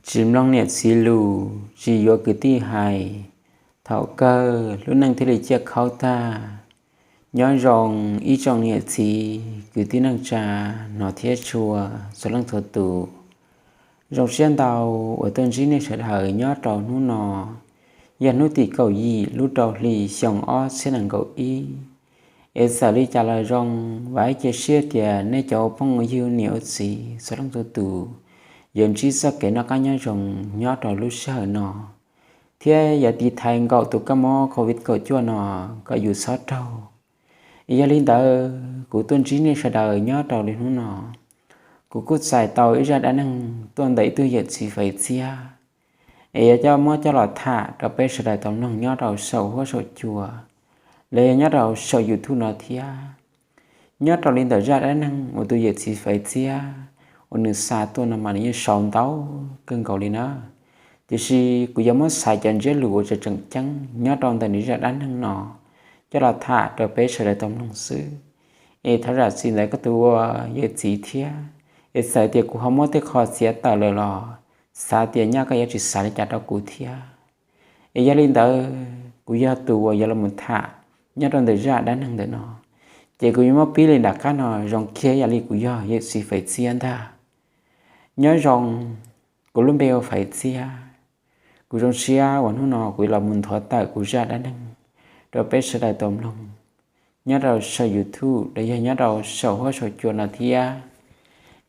Tsis mloog niam txiv lus, tsis yuav kwv tij hais, thaum kawg lub neej thiaj li ciaj khaub tag. Nyob zoo ib tsoom niam txiv kwv tij neej tsa, hnov thiab tshua txhua leej txhua tus. Zoo siab ntau uas tuaj ntsib nej sawv daws nyob rau hnub no, yog hnub tim kaum yim lub rau hli xyoo ob txhiab nees nkaum ib. Es txawm li cas los zoo, vam thiab cia siab tias nej cov ua phooj ua ywg niam ua txiv txhua leej txhua tus yuav ntsib txoj kev noj qab nyob zoo nyob rau lub sij hawm no, thiab yuav tiv thaiv nkaum tus kab mob covid kaum cuaj no kom yus txhob raug. Es yog li ntawd kuv tuaj ntsib nej sawv daws nyob rau li hnub no, kuv kuj txais tau ib zaj dab neeg tuaj ntawm ib tug yawm txiv Faiv Txiab, es yuav coj muab coj los tham rau peb sawv daws tau mloog nyob rau saum huab saum cua, los yog nyob rau saum YouTube no thiab. Nyob rau li ntawm zaj dab neeg uas tus yawm txiv Faiv Txiab uas nws xa tuaj no mas nws yeej sau ntau kawg nkaus li na. Tiam sis kuv yuav muab xaiv cov ntsiab lus uas tseem tseem ceeb nyob rau ntawm nws zaj dab neeg no coj los tham rau peb sawv daws tau mloog xwb. Es thov zam txim ntawm koj tus ua yawm txiv thiab, es txawm tias kuv ho muab tej qho txiav tawm lawm los xav tias nyaj koj yuav tsis xav li cas rau kuv thiab. Es yog li ntawd kuv yog tus uas yuav los tham nyob rau ntawm zaj dab neeg ntawm no, ces kuv yuav muab pib li nram qab no zoo kiag yam li kuv yog yawm txiv Faiv Txiab ntag. Nyob zoo, kuv lub npe hu ua Faiv Txiab. Kuv zoo siab uas hnub no kuv yuav los mus nthuav tawm kuv zaj dab neeg rau peb sawv daws tau mloog nyob rau saum YouTube los yog nyob rau saum huab saum cua no thiab.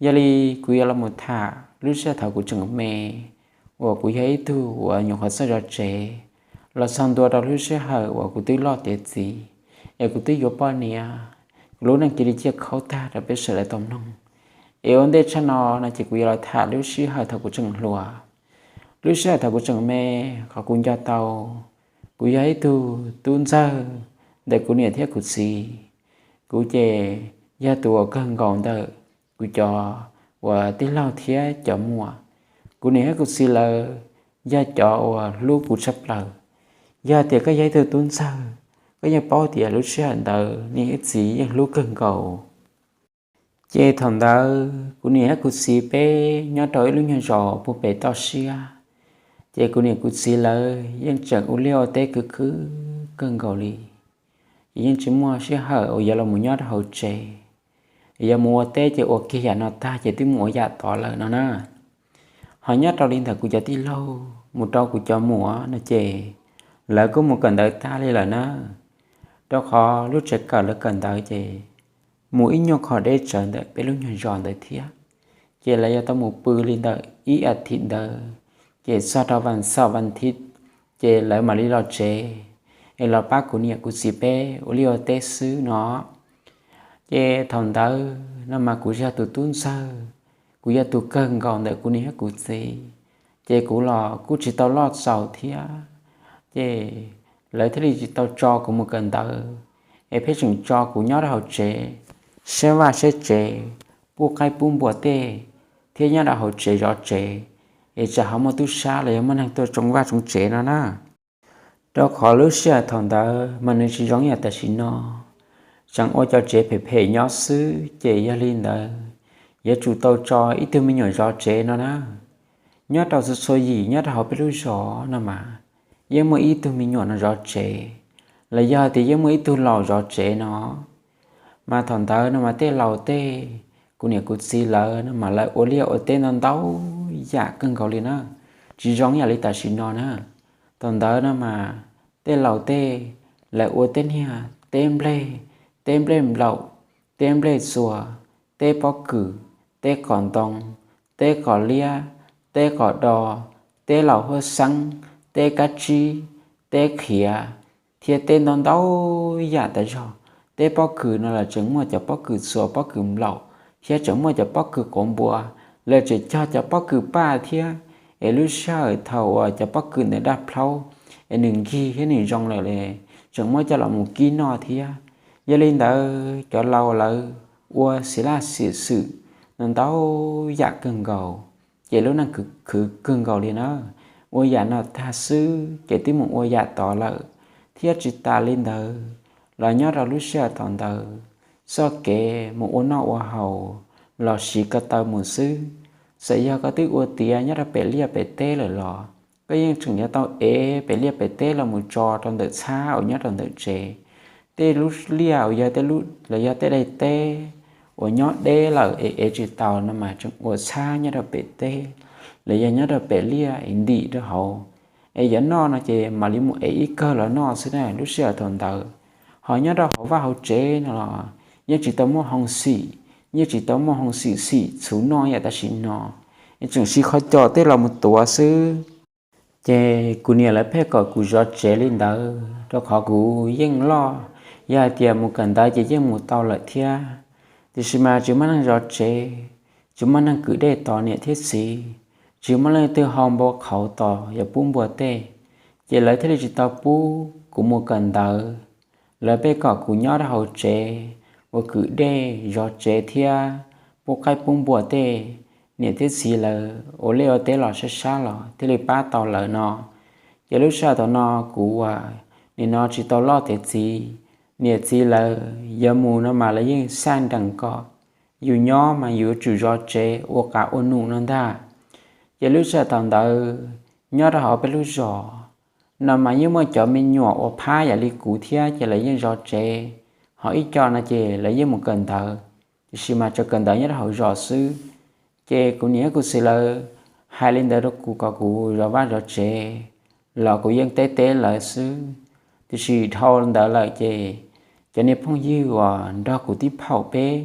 Yog li kuv yuav los mus tham lub sij hawm thaum kuv tseem me, uas kuv yog ib tug uas nyuam qhuav txawj zov tsev, los txog ntua rau lub sij hawm uas kuv twb loj tiav txiv, es kuv twb yuav poj niam, kuv lub neej cia li ciaj khaub tag rau peb sawv daws tau mloog. Es ua ntej tshaj no no ces kuv yuav los tham lub sij hawm thaum kuv tseem hluas. Lub sij hawm thaum kuv tseem me, qhov kuv nco tau, kuv yog ib tug tub ntxawg ntawm kuv niam thiab kuv txiv. Kuv ces yog tus uas kawg nkaus ntawm kuv cov uas tij laug thiab cov muam. Kuv niam thiab kuv txiv lawv yog cov uas hlub kuv tshaj plaws. Yog tias koj yog ib tug tub ntxawg, koj yeej paub tias lub sij hawm ntawd niam thiab txiv yeej hlub kawg nkaus. Ces thaum ntawd kuv niam thiab kuv txiv peb nyob rau ib lub nyuag zos puag pem toj siab, ces kuv niam kuv txiv lawv yeej tseem ua liaj ua teb khwv khwv kawg nkaus li. Ces yeej tsis muaj sij hawm uas yuav los mus nyob rau hauv tsev, yuav mus ua teb ces ua kiag yam no tag ces twb mus ua yam tod lawm no na. Ho nyob rau li ntawm kuv cov tij laug mus rau kuv cov muam no ces lawv kuj mus kawm ntawv tag li lawm na. Rau qhov lub tsev kawm lawv kawm ntawv ces mus ib nyuag qho deb tsawv ntawm peb lub nyuag zos ntawd thiab. Ces lawv yuav tau mus pw li ntawm ib as thiv ntawd, ces txog rau vas xaum vas thiv, ces lawv mam li los tsev, es los pab kuv niam kuv txiv peb ua liaj ua teb xwb no. Ces thaum ntawd no mas kuv yog tus tub ntxawg, kuv yog tus kawg nkaus ntawm kuv niam thiab kuv txiv, ces kuv los kuj tsis tau loj txaus thiab, ces lawv thiaj li tsis tau tso kuv mus kawm ntawv, es pheej tseem tso kuv nyob rau hauv tsev, saib vaj saib tsev, pub qaib pub npua tej, thiab nyob rau hauv tsev zov tsev, es tsam ho muaj tub sab los yog muaj neeg tuaj tsoo vaj tsoo tsev no na. Rau qhov lub sij hawm thaum ntawd mas nws tsis zoo yam tam sim no, tseem ua cov tsev phem phem nyob xwb, ces yog li ntawd yuav tsum tau tso ib tug me nyuam zov tsev no na. Nyob rau txhua txhua yim nyob rau hauv peb lub zos no mas yeej muaj ib tug me nyuam no zov tsev, los yog tias yeej muaj ib tug laus zov tsev no. Mas thaum ntawd no mas tej laus tej, kuv niam kuv txiv lawv no mas lawv ua liaj ua teb ntau ntau yam kawg nkaus li na, tsis zoo yam li tam sim no na. Thaum ntawd no mas tej laus tej, lawv ua tej niag teb nplej, teb nplej nplaum, teb nplej txuas, teb pob kws, teb qos ntoo, teb qos liab, teb qos do, teb laus huab xeeb, teb kab tsib, teb qhiav, thiab teb ntau ntau yam tas zog. Teb pob kws no los tseem muaj cov pob kws txuas pob kws nplaum, thiab tseem muaj cov pob kws quav npua, lawv tseem cog cov pob kws paj thiab. Es lub sij hawm thaum uas cov pob kws ntawd daj plhaub, es nws nkig thiab nws zoo lawm, tseem muab coj los mus kib noj thiab. Yog li ntawd cov laus lawv ua xiv laj xim xwm no ntau yam kawg nkaus, ces lub neej khwv khwv kawg nkaus li na. Ua yam no tag xwb ces twb mus ua yam tod lawm, thiab tsis tas li ntawd los nyob rau lub sij hawm thaum ntawd, txoj kev mus ua noj ua haus los siv ko taw mus xwb, Txawm yog koj twb ua tiav nyob rau pem liaj pem teb lawm los koj yeej tseem yuav tau ev pem liaj pem teb los mus tso rau ntawm txhab uas nyob rau ntawm tsev. Tej lub liaj uas yog tej lub los yog tej daim teb uas nyob deb lawm es ev tsis tau no mas tseem ua txhab nyob rau pem teb los yog nyob rau pem liaj es ntim rau hauv es yuav noj no ces mam li mus ev ib kawg los noj xwb na. Lub sij hawm thaum ntawd ho nyob rau hauv vaj hauv tsev no los yeej tsis tau muaj hoo xim, yeej tsis tau muaj hoo xim xim txhuv noj yam tam sim no, es tseem siv qhov cos tej los mus tuav xwb. Ces kuv niam lawv pheej kom kuv zov tsev li ntawd rau qhov kuv yeej loj, yog hais tias mus kawm ntawv ces yeej mus tau lawm thiab. Tiam sis mas tsis muaj neeg zov tsev, tsis muaj neeg kwv dej tos niam thiab txiv, tsis muaj leej twg hau npua qhauv tos yog pub npua tej. Ces lawv thiaj li tsis tau pub kuv mus kawm ntawv. Lawv pheej kom kuv nyob rau hauv tsev ua kwv dej zov tsev thiab pub qaib pub npua tej. Niam thiab txiv lawv ua liaj ua teb los sab sab los thiaj li pab tau lawv no. Ces lub sij hawm thaum no kuv ua nim no tsis tau loj tiav txiv, niam txiv lawv yuav mus no mas lawv yeej xaj nrees kom yus nyob mas yus yuav tsum zov tsev ua qas ua num no ntag. Ces lub sij hawm thaum ntawd nyob rau hauv peb lub zos no mas yeej muaj cov me nyuam uas phab yam li kuv thiab ces lawv yeej zov tsev, ho ib co no ces lawv yeej mus kawm ntawv, tiam sis mas tsuas kawm ntawv nyob rau hauv zos xwb. Ces kuv niam kuv txiv lawv hais li ntawd rau kuv kom kuv zov vaj zov tsev los kuv yeej teb teb lawv xwb. Tiam sis dhau ntawd lawm ces cov niag phooj ywg uas nrog kuv tib phaum peb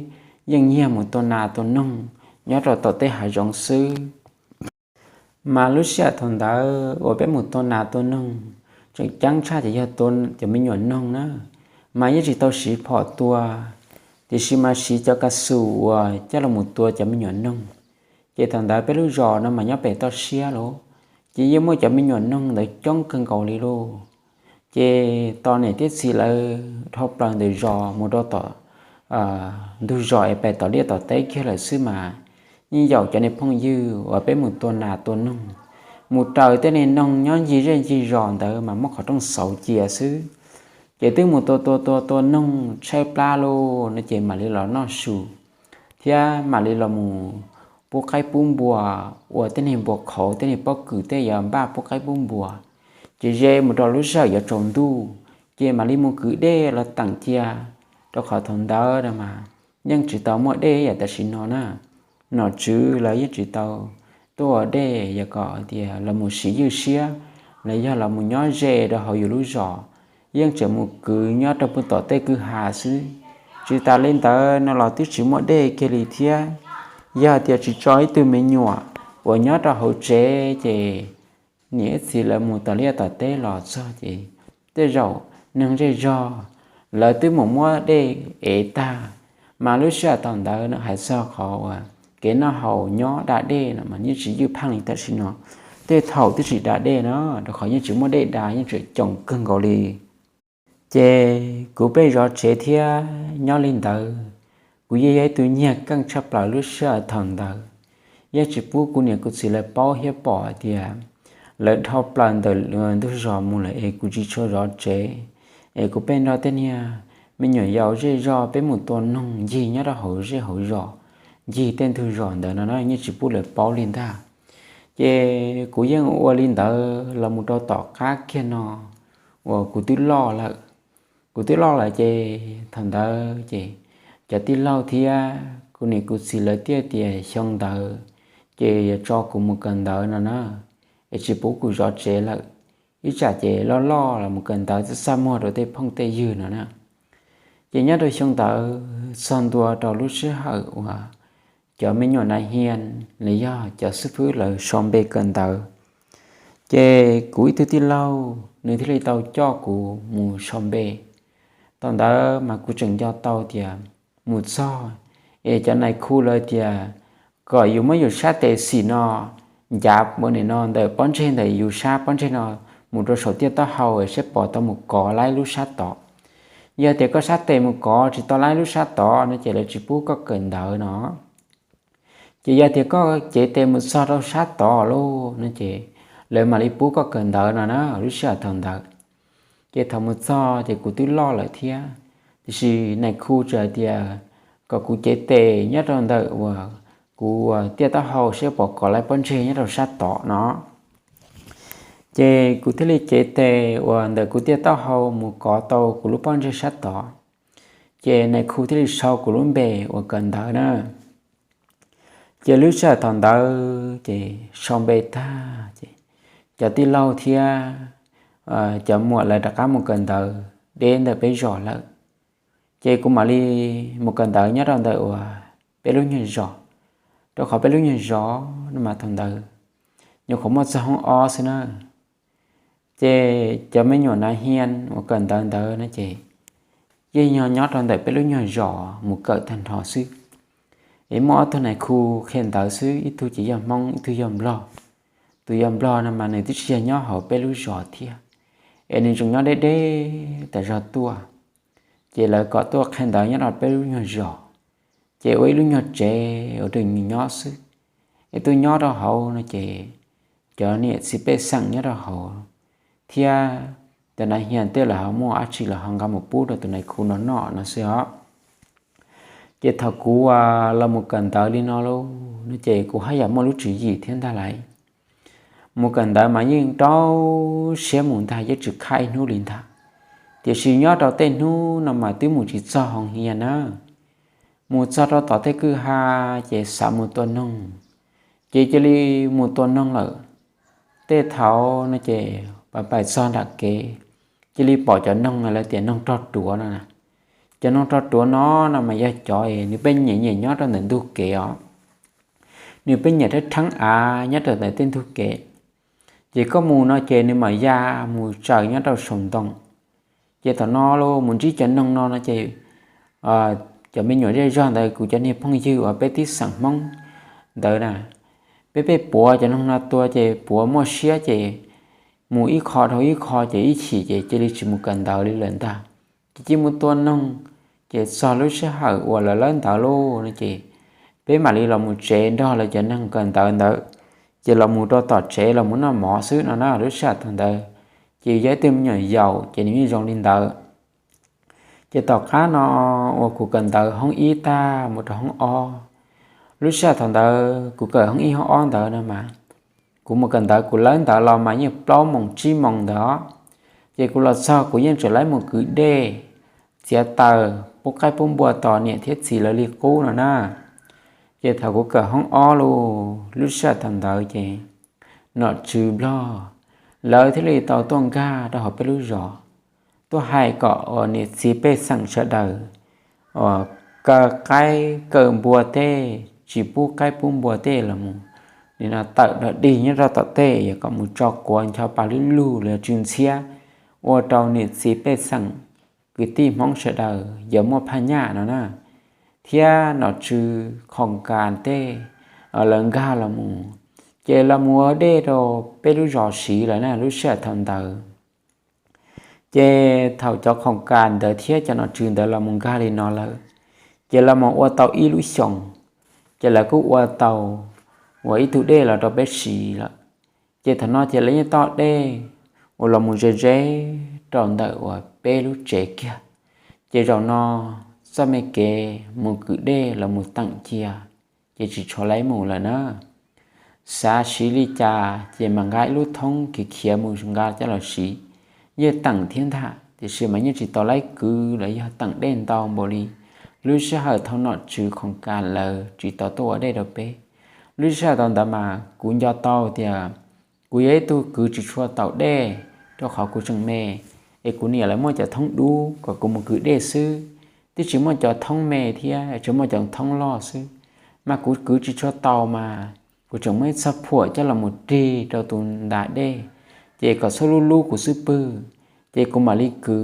yeej nyiag mus tua nas tua noog nyob rau tom tej hav zoov xwb. Mas lub sij hawm thaum ntawd uas peb mus tua nas tua noog tseem ceeb tshaj ces yog tua cov me nyuam noog na, mas yeej tsis tau siv phom tua, tiam sis mas siv cov ka xus uas coj los mus tua cov me nyuam noog. Ces thaum ntawd peb lub zos no mas nyob pem toj siab lauj, ces yeej muaj cov me nyuam noog ntawd coob kawg nkaus li lauj. Ces tos niam thiab txiv lawv dhau plaws ntawm zos mus rau tom ntug zos es pem tom liaj tom teb kiag lawm xwb mas yeej yaum cov niag phooj ywg uas peb mus tua nas tua noog, mus raws tej niag noog nyob ncig zej ncig zos ntawd mas muab qhov rooj xauv cia xwb. Ces twb mus tua tua tua tua noog tshaib plab lauj no ces mam li los noj su thiab mam li los mus pub qaib pub npua, ua tej niag npua qhauv tej niag pob kws tej yuav npaj pub qaib pub npua. Ces ze mus rau lub sij hawm yuav tsaus ntuj ces mam li mus kwv dej los teem cia, rau qhov thaum ntawd mas yeej tsis tau muaj dej yam tam sim no na. Nom tswv lawv yeej tsis tau tuaj ua dej yog kom tias los mus siv ywj siab los yog los mus nyob ze rau hauv yus lub zos, yeej tseem mus kwv nyob rau puag tom tej kwj ha xwb. Tsis tas li ntawd no los twb tsis muaj dej kiag li thiab. Yog tias tsis tso ib tug me nyuam uas nyob rau hauv tsev ces niam ib txiv lawv mus tom liaj tom teb los txog ces tej zaum neeg zej zog lawv twb mus muab dej ev tag. Mas lub sij hawm thaum ntawd no hais txog qhov uas kev noj haus nyob da dej no mas yeej tsis ywj pheej li tam sim no. Tej thaum twb tsis da dej no, rau qhov yeej tsis muaj dej da, yeej tseem coom kawg nkaus li. Ces kuv pheej zov tsev thiab nyob li ntawd, kuv yeej yog ib tug nyiag keej tshaj plaws lub sij hawm thaum ntawd. Yeej tsis pub kuv niam kuv txiv lawv paub thiab pom hais tias lawv dhau plaws ntawm ntug zos mus lawm es kuv tsis tshua zov tsev, es kuv pheej nrog tej niag me nyuam yaus zej zog peb mus tua noog ncig nyob rau hauv zej hauv zos, ncig tej ntug zos ntawd no na, yeej tsis pub lawv paub li ntag. Ces kuv yeej ua li ntawd los mus rau tom qab kiag no uas kuv twb loj lawm. Kuv twb loj lawm ces thaum ntawd ces cov tij laug thiab kuv niam kuv txiv lawv thiaj tias xyoo ntawd ces yuav tso kuv mus kawm ntawv no na, es tsis pub kuv zov tsev lawm, ib tsam ces loj loj los mus kawm ntawv txaj txaj muag rau tej phooj tej ywg no na. Ces nyob rau xyoo ntawd txog ntua rau lub sij hawm uas cov me nyuam nas hias los yog cov xib fwb lawv sau npe kawm ntawv, ces kuv ib tug tij laug nws thiaj li tau coj kuv mus sau npe. Thaum ntawd mas kuv tseem nco tau tias mus txog es cov nais khu lawv tias kom yus muab yus sab tes xim no ncav ua nim no ntawm pob ntseg ntawm yus sab pob ntseg no mus rau saum tiaj taub hau es saib puas tau mus kov laib lub sab tod. Yog tias koj sab tes mus kov tsis tau laib lub sab tod no ces lawv tsis pub koj kawm ntawv no. Ces yog tias koj cev tes mus txog rau sab tod lauj no ces lawv mam li pub koj kawm ntawv no na, lub sij hawm thaum ntawd. Ces thaum mus txog ces kuv twb loj lawm thiab, tiam sis nais khu tseem hais tias kom kuv cev tes nyob rau ntawm uas kuv tiaj taub hau saib puas kov lawv pob ntseg nyob rau sab tod no. Ces kuv thiaj li cev tes uas ntawm kuv tiaj taub hau mus kov tau kuv lub pob ntseg sab tod. Ces nais khu thiaj li sau kuv lub npe uas kawm ntawv na. Ces lub sij hawm thaum ntawd ces sau npe tag ces cov tij laug thiab cov muam lawv rov qab mus kawm ntawv deb ntawm peb zos lawm. Ces kuv mam li mus kawm ntawv nyob rau ntawm uas peb lub nyuag zos, rau qhov peb lub nyuag zos no mas thaum ntawd nyuam qhuav muaj txog hoob ob xwb na. Ces cov me nyuam nav hia uas kawm ntawv ntawd no ces yeej yog nyob rau ntawm peb lub nyuag zos mus kawm tag nrho xwb. Es muaj ob tug nais khu qhia ntawv xwb, ib tug ces yog Hmoob, ib tug yog Nplog. Tus yog Nplog no mas nws twb tsis yog nyob hauv peb lub zos thiab, es nws tseem nyob deb deb tas zog tuaj. Ces lawv kom tuaj qhia ntawv nyob rau peb lub nyuag zos, ces ua ib lub nyuag tsev ua rau nws nyob xwb. Es tuaj nyob rau hauv no ces cov niam txiv pej xeem nyob rau hauv thiab cov nav hia tej lawv ho muaj dab tsi los ho nqa mus pub rau tus nais khu no noj no xwb os. Ces thaum kuv los mus kawm ntawv li no lauj no ces kuv haj yam muaj lub tswv yim thiab ntag lauj. Mus kawm ntawv mas yeej rau siab mus ntag, yeej tsis khaj ib hnub li ntag. Tiam sis nyob rau tej hnub no mas twb mus tsis txog hoo hia na. Mus txog rau tom tej kwj ha ces xav mus tua noog, ces cia li mus tua noog lawm. Tej thaum no ces pais pais txog nram kev, cia li pom cov noog lawv tias noog rog ruav no. Cov noog rog ruav no no mas yog cov nws pheej nyiam nyiam nyob rau ntawm ntug kev os. Nws pheej nyiam rheeb rheeb av nyob rau ntawm tej ntug kev. Ces koj mus no ces nws mam ya mus tsaws nyob rau saum ntoo. Ces thaum no los mus ntsib cov noog no no ces cov me nyuam zej zog ntawd, kuv cov niag phooj ywg uas peb tib xeem Hmoob ntawd na, peb pheej puav cov noog no tua ces puav muaj siab ces mus ib qho dhau ib qho ces ib chim ces cia li tsis mus kawm ntawv li lawm ntag. Ces cia li mus tua noog, ces txog lub sij hawm uas lawv lawb ntawv lauj no ces peb mam li los mus tsev nrog lawv cov neeg kawm ntawv ntawd, ces los mus rau tom tsev los mus noj mov xwb no na. Lub sij hawm thaum ntawd ces yog ib tug me nyuam yaus ces nws yeej zoo li ntawd. Ces tom qab no uas kuv kawm ntawv hoob ib tag mus rau hoob ob, lub sij hawm thaum ntawd kuv kawm hoob ib hoob ob ntawd no mas, kuv mus kawm ntawv kuv lawb ntawv los mas yeej plaub moos tsib moos ntawd os. Ces kuv los txog kuv yeej tseem laib mus kwv dej, txiav taws pub qaib pub npua tos niam thiab txiv lawv li qub no na. Ces thaum kuv kawm hoob ob lauj, lub sij hawm thaum ntawd ces nom tswv Nplog lawv thiaj li tau tuaj nkag rau hauv peb lub zos, tuaj hais kom uas niam txiv pej xeem sawv daws uas kaw qaib kaw npua tej, tsis pub qaib pub npua tej los mus, nim no tawm dog dig nyob rau tom tej, yog kom mus tso quav ncho pa lub lug los yog tsw ntxhiab ua rau niam txiv pej xeem kwv tij Hmoob sawv daws yog muaj phaj nyaj no na, thiab nom tswv khoom kas tej, lawv nkag los mus, ces los mus ua dej rau peb lub zos siv lawm na lub sij hawm thaum ntawd. Ces thaum cov khoom kas ntawd thiab cov nom tswv ntawd los mus nkag li no lawm, ces los mus ua tau ib lub xyoos, ces lawv kuj ua tau uas ib tug dej los rau peb siv lawm. Ces thaum no ces lawv yeej toj dej uas los mus ze ze rau ntawm uas peb lub tsev kiag. Ces zaum no txoj me kev mus kwv dej los mus teem cia, ces tsis tshua laib mus lawm na. Xav siv li cas ces mam nqa ib lub thoob khiav khiav mus nqa coj los siv, yeej teem thiab ntag, tiam sis mas yeej tsis tau laib kwv los yog teem dej ntau npaum li lub sij hawm thaum nom tswv khoom kas lawv tsis tau tuaj ua dej rau peb. Lub sij hawm thaum ntawd mas kuv nco tau tias kuv yog ib tug kwv tsis tshua taus dej, rau qhov kuv tseem me, es kuv niam lawv muaj cov thoob dub kom kuv mus kwv dej xwb, twb tsis muaj cov thoob me thiab tsis muaj cov thoob loj xwb. Mas kuv kwv tsis tshua tau mas kuv tseem muaj ib txoj phuam coj los mus rig rau tus ntas dej, ces kom txhob lub lub kuv xub pwg, ces kuv mam li kwv.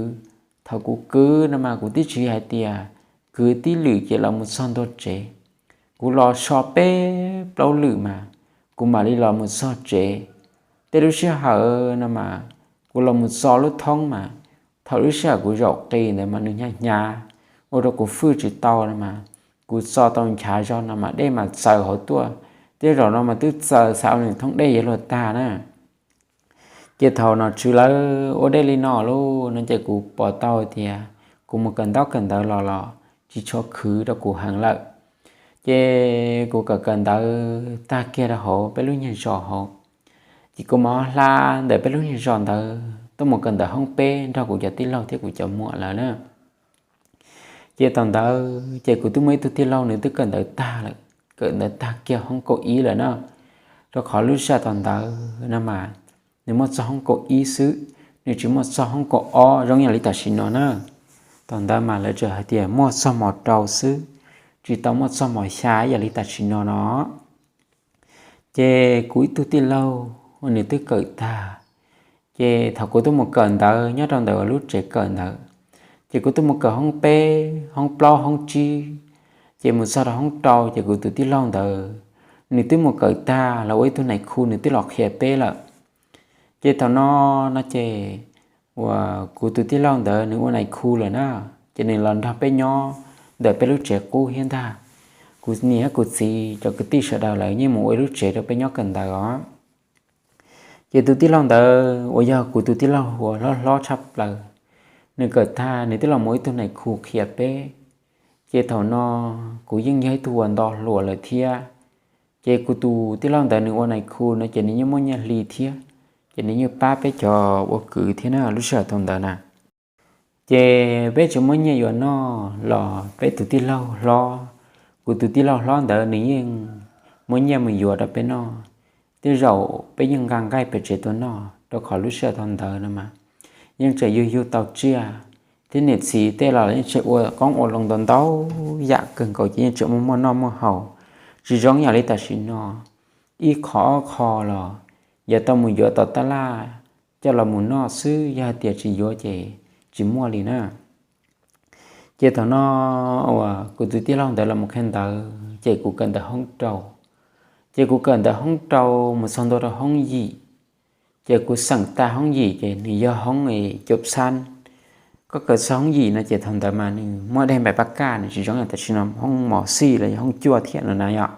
Thaum kuv kwv no mas kuv twb tsis hais tias kwv tib lwm ces los mus txog ntua tsev. Kuv los so peb plaub lwm mas kuv mam li los mus txog tsev. Tej lub sij hawm no mas kuv los mus txo lub thoob mas, thaum lub sij hawm kuv zaum qis ntawd mas nws hnyav hnyav, ua rau kuv fwj tsis tau no mas, kuv txo tau nchav zog no mas dej mas txaws hauv tuaj, tej zaum no mas twb txaws xav ua nws thoob dej yuav luag tag na. Ces thaum nom tswv lawv ua dej li no lauj no ces kuv pom tau tias kuv mus kawm ntaub kawm ntawv los los tsis tshua khwv rau kuv heev lawm. Ces kuv kawm kawm ntawv tag kiag rau hauv peb lub nyuag zos hauv, ces kuv mam hla ntawm peb lub nyuag zos ntawd tuaj mus kawm ntawv hoob peb nrog kuv cov tij laug thiab kuv cov muam lawm na. Ces thaum ntawd ces kuv twb muaj ib tug tij laug nws twb kawm ntawv tag lawm, kawm ntawv tag kiag hoob kaum ib lawm na. Rau qhov lub sij hawm thaum ntawd no mas nws muaj txog hoob kaum ib xwb, nws tsis muaj txog hoob kaum ob zoo yam li tam sim no na. Thaum ntawd mas lawv tsuas hais tias muaj txog mos rau xwb, tsis tau muaj txog mos xya yam li tam sim no no. Ces kuv ib tug tij laug nws twb kawm tag, ces thaum kuv tuaj mus kawm ntawv nyob rau ntawm lub tsev kawm ntawd, ces kuv tuaj mus kawm hoob peb, hoob plaub, hoob tsib, ces mus txog rau hoob rau ces kuv tus tij laug ntawd nws twb mus kawm tag los ua ib tug nais khu, nws twb los qhia peb lawm. Ces thaum no no ces uas kuv tus tij laug ntawd nws ua nais khu lawm na, ces nws los nrog peb nyob ntawm peb lub tsev qub thiab ntag. Kuv niam thiab kuv txiv cov kwv tij sawv daws lawv yeej mus ua ib lub tsev rau peb nyob kawm ntawv os. Ces tus tij laug ntawd uas yog kuv tus tij laug uas hlob hlob tshaj plaws, nws kawm tag nws twb los mus ib tug nais khu qhia peb. Ces thaum no kuv yeej yog ib tug uas nto hluas lawm thiab, ces kuv tus tij laug ntawd nws ua nais khu no ces nws yeej muaj nyiaj hli thiab, ces nws yeej pab peb cov ua kwv thiab na lub sij hawm thaum ntawd na. Ces peb tsis muaj nyiaj yuav noj los peb tus tij laug hlob, kuv tus tij laug hlob ntawd nws yeej muaj nyiaj mus yuav rau peb noj. Tej zaum peb yeej nqa nqaij pem tsev tuaj noj rau qhov lub sij hawm thaum ntawd no mas yeej tseem yug yug tau tsiaj, thiab niam txiv tej los yeej tseem ua qoob ua loo ntau ntau yam kawg nkaus ces yeej tseem muaj muaj noj muaj haus, tsis zoo yam li tam sim no ib qho ob qho los yog tau mus yuav tom tab laj coj los mus noj xwb, yog hais tias tsis yuav ces tsis muaj li na. Ces thaum no uas kuv tus tij laug ntawd los mus qhia ntawv ces kuv kawm ntawv hoob rau. Ces kuv kawm ntawv hoob rau mus txog ntua rau hoob yim, ces kuv xeem tag hoob yim ces nws yog hoob cov xab. Koj kawm txog hoob yim no ces thaum ntawd mas nws muaj dej npais pab kaj, nws tsis zoo yam tam sim no hoob mos xij los yog hoob cuaj thiab no na yom.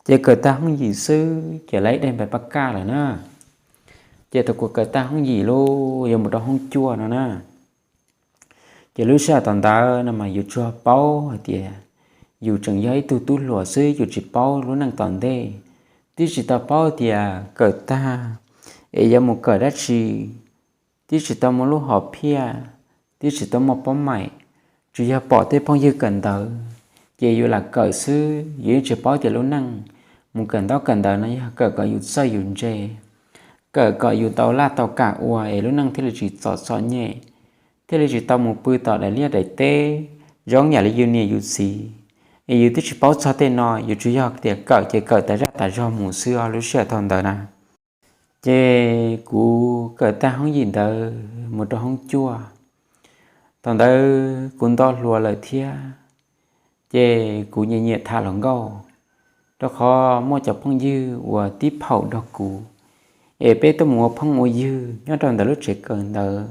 Ces kawm tag hoob yim xwb ces lawv dej npais pab kaj lawm na. Ces thaum kuv kawm tag hoob yim lub yuav mus rau hoob cuaj no na, ces lub sij hawm thaum ntawd no mas yus tsuas paub hais tias yus tseem yog ib tug tub hluas xwb, yus tsis paub lub neej tom ntej, twb tsis tau paub tias kawm tag es yuav mus kawm dab tsi, twb tsis tau muaj lub hom phiaj, twb tsis tau muaj pob maim, tsuas yog pom tej phooj ywg kawm ntawv ces yus lam kawm xwb, yus yeej tsis paub tias lub neej mus kawm ntaub kawm ntawv no yog kawm kom yus txawj yus ntse, kawm kom yus tau laj tau kam ua es lub neej thiaj li tsis txom txom nyem, thiaj li tsis tau mus pw tom daim liaj daim teb zoo yam li yus niam yus txiv. Es yus twb tsis paub txog tej no, yus tsuas yog tias kawm ces kawm tas zaj tas zog mus xwb os lub sij hawm thaum ntawd na. Ces kuv kawm tag hoob yim ntawd mus rau hoob cuaj, thaum ntawd kuv nto hluas lawm thiab, ces kuv nyiam nyiam tham hluas nkauj, rau qhov muaj cov phooj ywg uas tib phaum nrog kuv, es peb tuaj mus ua phooj ua ywg nyob rau ntawm lub tsev kawm ntawv,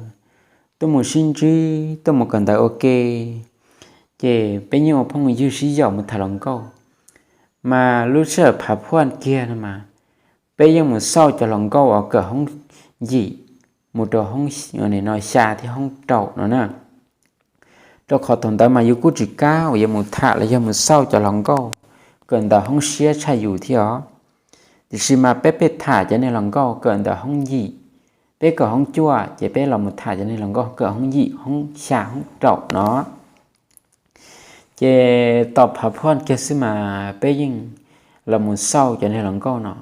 tuaj mus sib ntsib, tuaj mus kawm ntawv ua ke, ces peb yeej ua phooj ua ywg sib yaum mus tham hluas nkauj. Mas lub sij hawm phav phuaj kiag no mas peb yeej mus xauj cov hluas nkauj uas kawm hoob yim mus rau hoob no xya thiab hoob rau no na. Rau qhov thaum ntawd mas yus kuj tsis kam uas yuav mus tham los yog mus xauj cov hluas nkauj kawm ntawv hoob siab tshaj yus thiab os. Tiam sis mas peb pheej tham cov niag hluas nkauj kawm ntawv hoob yim, peb kawm hoob cuaj ces peb los mus tham cov niag hluas nkauj kawm hoob yim, hoob xya, hoob rau no. Ces tom phav phuaj kiag xwb mas peb yeej los mus xauj cov niag hluas nkauj no.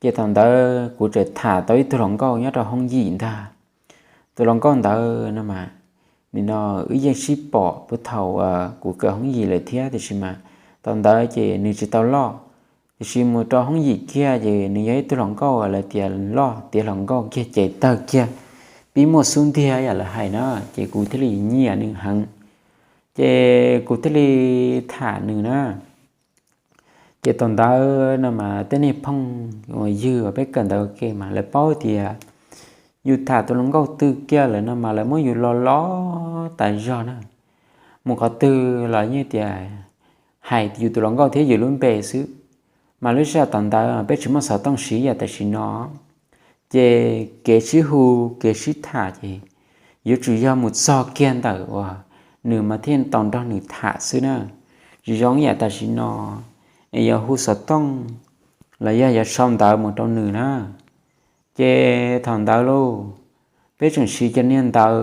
Ces thaum ntawd kuv tseem tham tau ib tug hluas nkauj nyob rau hoob yim ntag. Tus hluas nkauj ntawd no mas, nim no wb yeej sib pom puag thaum kuv kawm hoob yim lawm thiab, tiam sis mas thaum ntawd ces nws tsis tau loj. Tiam sis mus rau hoob yim kiag ces nws yog ib tug hluas nkauj lawv tias loj tiav hluas nkauj kiag ces tawg kiag, pib muaj xub ntiag yam lawv hais na, ces kuv thiaj li nyiam nws heev. Ces kuv thiaj li tham nws na. Ces thaum ntawd no mas tej niag phooj uas ywg uas peb kawm ntawv ua ke mas lawv paub tias yus tham tus hluas nkauj twg kiag lawm no mas lawv muab yus lo lo tas zog na. Mus qhov twg los yeej tias hais yus tus hluas nkauj thiab yus lub npe xwb. Mas lub sij hawm thaum ntawd peb tsis muaj xov tooj siv yam tam sim no, ces kev sib hu, kev sib tham ces yuav tsum yog mus txog kiag ntawm uas nws mas thiaj tau nrog nws tham xwb na. tsis zoo ib yam tam sim no, es yuav hu xov tooj los yog yuav sau ntawv mus rau nws na. Ces thaum ntawd lauj, peb tseem siv cov niag ntawv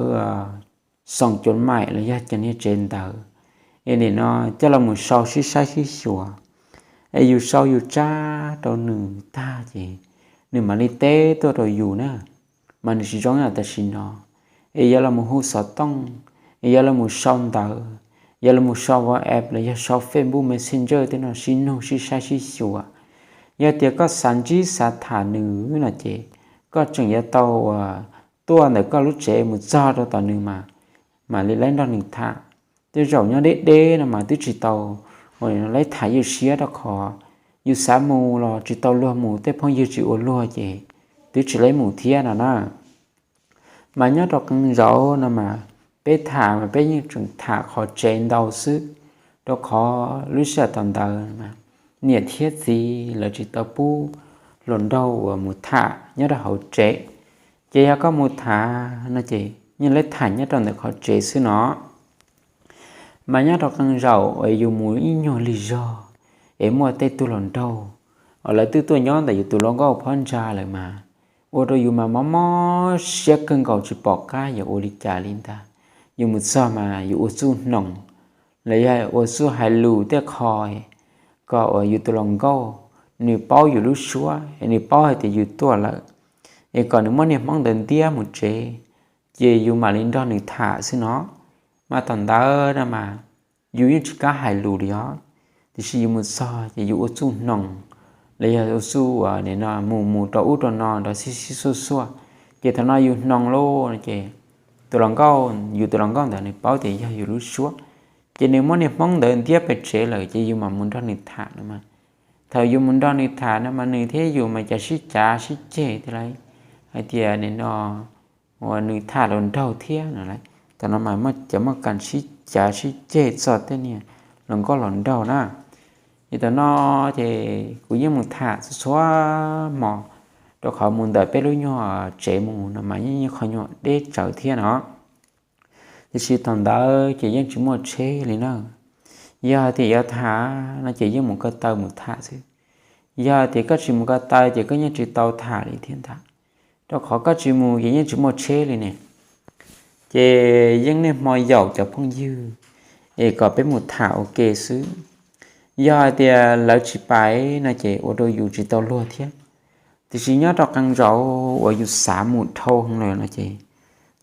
xoom cuav maim los yog cov niag tsev ntawv, es nim no coj los mus sau sib saib sib xyuas, es yus sau yus tsab rau nws tag ces nws mam li teb tuaj rau yus na. Mas nws tsis zoo ib yam tam sim no, es yuav los mus hu xov tooj, es yuav los mus sau ntawv, yuav los mus sau WhatsApp los yog sau Facebook Messenger tej no sib nug sib saib sib xyuas. Yog tias koj xav ntsib xav tham nws no ces koj tseem yuav tau uas tuaj ntawm koj lub tsev mus txog rau tom nws mas mam li laib nrog nws tham. Tej zaum nyob deb deb no mas twb tsis tau laib tham ywj siab rau qhov yus xav mus los tsis tau luag mus, tej phooj ywg tsis ua luag ces twb tsis laib mus thiab no na. Mas nyob rau qee zaum no mas peb tham mas peb yeej tseem tham qhov tsev ntau xwb, rau qhov lub sij hawm thaum ntawd niam thiab txiv lawv tsis tau pub hluas nraug uas mus tham nyob rau hauv tsev. Ces yog koj mus tham no ces yeej laib tham nyob rau ntawm qhov tsev xwb no. Mas nyob rau qee zaum es yus mus ib nyuag lig zog es muaj tej tug hluas nraug uas lawv twb tuaj nyob ntawm yus tus hluas nkauj phab ntsa lawm mas ua rau yus mas mob mob siab kawg nkaus tsis pom qab yuav ua li cas li ntag. Yus mus txog mas yus ua txuj hnoos los yog ua txuj hais lus tej qho kom uas yus tus hluas nkauj nws paub yus lub suab, nws paub hais tias yus tuaj lawm, es kom nws muab niag hmoob ntawd ntiab mus tsev, ces yus mam li nrog nws tham xwb no. Mas thaum ntawd no mas yus yeej tsis kam hais lus li os, tiam sis yus mus txog ces yus ua txuj hnoos los yog ua txuj uas nim no mus mus rau ub rau no nrov xib xib xuaj xuaj, ces thaum no yus hnoos lauj ces tus hluas nkauj, yus tus hluas nkauj ntawd nws paub tias yog yus lub suab, ces nws muab niag hmoob ntawd ntiab pem tsev lawm ces yus mam mus nrog nws tham no mas. Thaum yus mus nrog nws tham no mas nws thiab yus mas cas sib cav sib ceg tias hais tias nim no uas nws tham hluas nraug thiab no. Thaum no mas muaj cov muaj kas sib cav sib ceg txog tej niag hluas nkauj hluas nraug na. Ces thaum no ces kuv yeej mus tham txhua txhua hmo, rau qhov mus ntawm peb lub nyuag tsev mus no mas yeej qhov nyuag deb tsawv thiab no. Tiam sis thaum ntawd ces yeej tsis muaj tsheb li na. Yog tias yuav tham no ces yeej mus ko taw mus tham xwb. Yog tias koj tsis mus ko taw ces koj yeej tsis tau tham li thiab ntag, rau qhov koj tsis mus ces yeej tsis muaj tsheb li ne. Ces yeej niaj hmo yaum cov phooj ywg es kom peb mus tham ua ke xwb. Yog hais tias lawv tsis pais no ces ua rau yus tsis tau luag thiab. Tiam sis nyob rau qee zaum uas yus xav mus dhau heev lawm no ces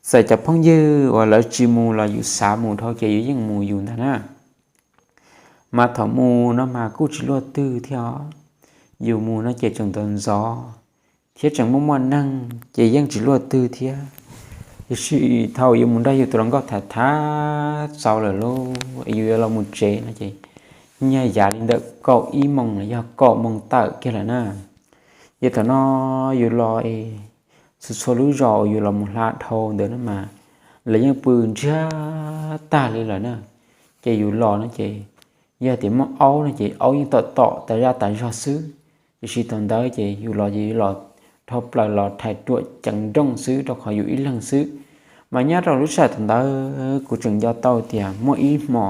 txawm cov phooj ywg uas lawv tsis mus los yus xav mus dhau ces yus yeej mus yus ntag na. Mas thaum mus no mas kuj tsis luaj twg thiab os. Yus mus no ces tseem ntxov ntxov thiab tseem muaj muaj neeg ces yeej tsis luaj twg thiab. Tiam sis thaum yus mus nrog yus tus hluas nkauj tham tham txaus lawm lauj, yus yuav los mus tsev no ces nyiaj yav li ntawm kaum ib moos los yog kaum moos tawm kiag lawm na. Ces thaum no yus los es txhua txhua lub zos uas yus los mus hla dhau ntawd no mas lawv yeej pw ntsiag tag li lawm na. Ces yus los no ces yog tias muaj aub no ces aub yeej tom tom tas zaj tas zog xwb. Tiam sis thaum ntawd ces yus los ces yus los dhau plaws los thais ruam ceev nrooj xwb rau qhov yus ib leeg xwb. Mas nyob rau lub sij hawm thaum ntawd kuv tseem nco tau tias muaj ib hmo,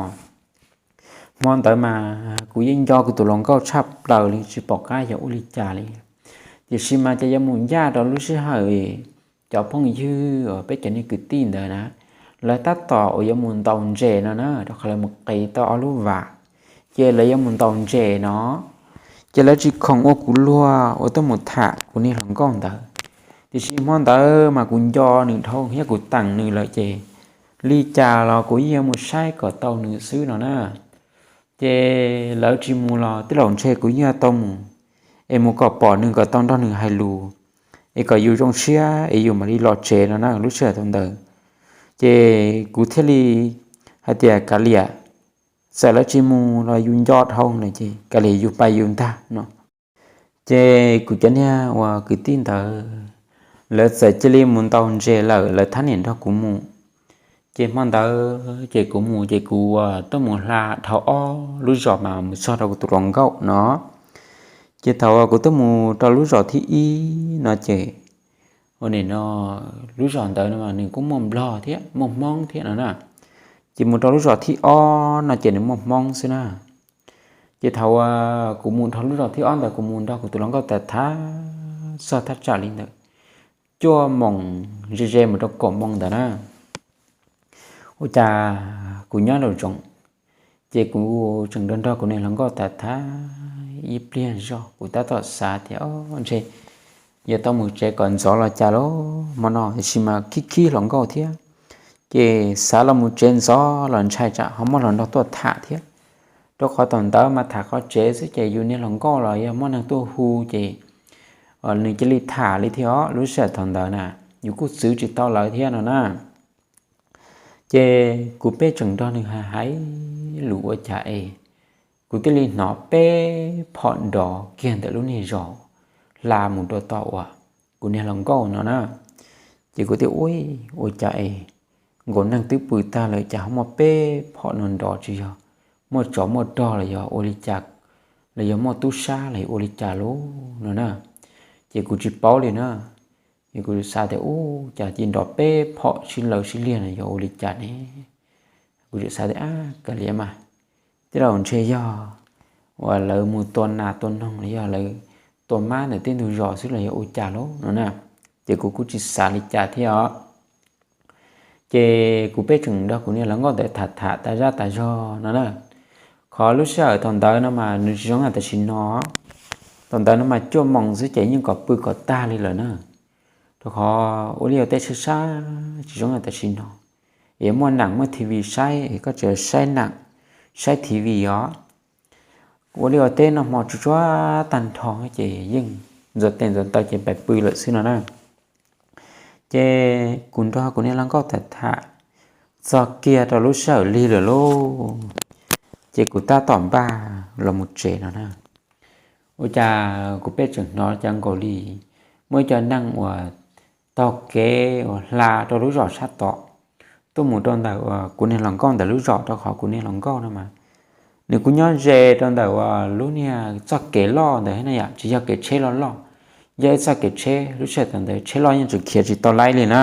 hmo ntawd mas kuv yeej nco kuv tus hluas nkauj tshaj plaws li tsis pom qab yog ua li cas li. Tiam sis mas ces yuav mus ncaj rau lub sij hawm cov phooj ywg uas peb cov niag kwv tij ntawd na, lawv tab tom uas yuav mus ntaus ntses no na, rau qhov lawv mus qiv tau ob lub vas, ces lawv yuav mus ntaus ntses no. Ces lawv tsis khoom ua kuv luag uas tuaj mus tham kuv niag hluas nkauj ntawd. Tiam sis hmo ntawd mas kuv nco nws dhau thiab kuv teem nws lawm ces li cas los kuv yeej yuav mus saib kom tau nws xwb no na. Ces lawv tsis mus los tej zaum ntshe kuv yeej yuav tau mus, es mus kom pom nws kom tau nrog nws hais lus, es kom yus zoo siab es yus mam li los tsev no na lub sij hawm thaum ntawd. Ces kuv thiaj li hais tias kav liam, txawm lawv tsis mus los yus nco dhau na ces kav liam yus pais yus ntag no. Ces kuv cov niag uas kwv tij ntawd lawv txawm cia li mus ntaus ntses lawm lawv thab niam nrog kuv mus. Ces hmo ntawd ces kuv mus ces kuv tuaj mus hla dhau ob lub zos mas mus txog rau kuv tus hluas nkauj no. Ces thaum uas kuv tuaj mus rau lub zos thib ib no ces ua nim no lub zos ntawd no nws kuj muaj nplog thiab muaj hmoob thiab no na. Ces mus rau lub zos thib ob no ces nws muaj hmoob xwb na. Ces thaum uas kuv mus dhau lub zos thib ob ntawd, kuv mus nrog kuv tus hluas nkauj tham tham txog thaj tsam li ntawm cuaj moos ze ze mus rau kaum moos ntawd na, ua cas kuv nyob nraum zoov, ces kuv tseem nrog nrog kuv niag hluas nkauj tham tham ib pliag zog, kuv tab tom xav tias, o, ntshe yuav tau mus tsev kom ntxov los cas los hmo no, tiam sis mas khib khib hluas nkauj thiab, ces xav los mus tsev ntxov los ntshai tsam ho muaj hluas nraug tuaj tham thiab, rau qhov thaum ntawd mas tham qhov tsev xwb ces yus niag hluas nkauj los yog muaj neeg tuaj hu ces nws cia li tham li thiab os. Lub sij hawm thaum ntawd na, yus kuj txwv tsis tau lawv thiab no na. Ces kuv pheej tseem nrog nws hais hais lus ua cas es kuv thiaj li hnov peb phom nrov kiag ntawm lub niag zos hla mus rau tom uas kuv niag hluas nkauj no na. Ces kuv thiaj ua, ua cas es nkaus neeg twb pw tag lawm cas ho muaj peb phom no nrov, tsis yog muaj tsov muaj rog los yog ua li cas, los yog muaj tub sab los yog ua li cas lauj no na. Ces kuv tsis paub li na. Ces kuv xav tias, u, cas cia nrov peb phom sib law sib liag no yog ua li cas ne? Kuv tseem xav tias, a, kav liam mas, tej zaum ntshe yog uas lawv mus tua nas tua noog los yog lawv tua mab ntawm tej ntug zos xwb los yog ua cas lauj no na. Ces kuv kuj tsis xav li cas thiab os. Ces kuv pheej tseem nrog kuv niag hluas nkauj ntawd tham tham tas zaj tas zog no na. Qhov lub sij hawm thaum ntawd no mas nws tsis zoo li tam sim no. Thaum ntawd no mas cuaj moos xwb ces yeej kom pw kom tag li lawm na. Rau qhov ua liaj ua teb sab sab tsis zoo li tam sim no, es muaj nees muaj T V saib, koj tseem saib nees saib T V os. Ua liaj ua teb noj hmo tsuj tsuag tag nrho ces yeej ntxuav tes ntxuav taw ces pais pw lawm xwb no na. Ces kuv nrog kuv niag hluas nkauj tham tham txog kiag rau lub sij hawm lig lawm lauj, ces kuv tab tom npaj los mus tsev no na. Ua cas kuv pheej tseem hnov cas nkaus li muaj ib co neeg uas taug kev uas hla rau lub zos sab tod tuaj mus rau ntawm uas kuv niag hluas nkauj ntawm lub zos, rau qhov kuv niag hluas nkauj no mas nws kuj nyob ze rau ntawm uas lub niag txoj kev loj ntawd na yom, tsis yog kev tsheb loj loj, yog ib txoj kev tsheb, lub sij hawm thaum ntawd tsheb loj yeej tseem khiav tsis tau laib li na.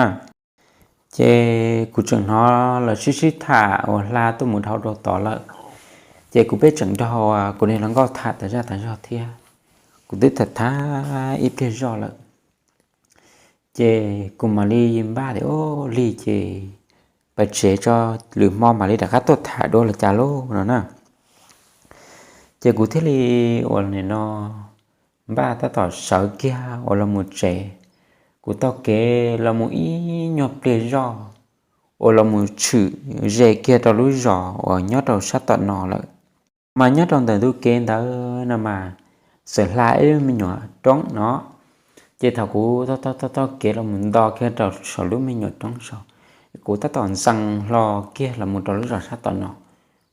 Ces kuv tseem hnov lawv sib sib tham uas hla tuaj mus dhau rau tod lawm. Ces kuv pheej tseem nrog kuv niag hluas nkauj tham tas zaj tas zog thiab. Kuv twb tham tham ib pliag zog lawm, ces kuv mam li npaj tias, o, lig ces pais tsev tso, lwm hmo mam li rov qab tuaj tham dua los cas lauj no na. Ces kuv thiaj li uas nim no npaj tab tom sawv kiag uas los mus tsev. Kuv taug kev los mus ib nyuag pliag zog uas los mus tshwm ze kiag rau lub zos uas nyob rau sab tom no lawm. Mas nyob rau ntawm ntug kev ntawd no mas txawm hla ib lub me nyuam roob no. Ces thaum kuv taug taug taug kev los mus nto kiag rau saum lub me nyuam roob saud, kuv tab tom ntxees hlo kiag los mus rau lub zos sab tom no.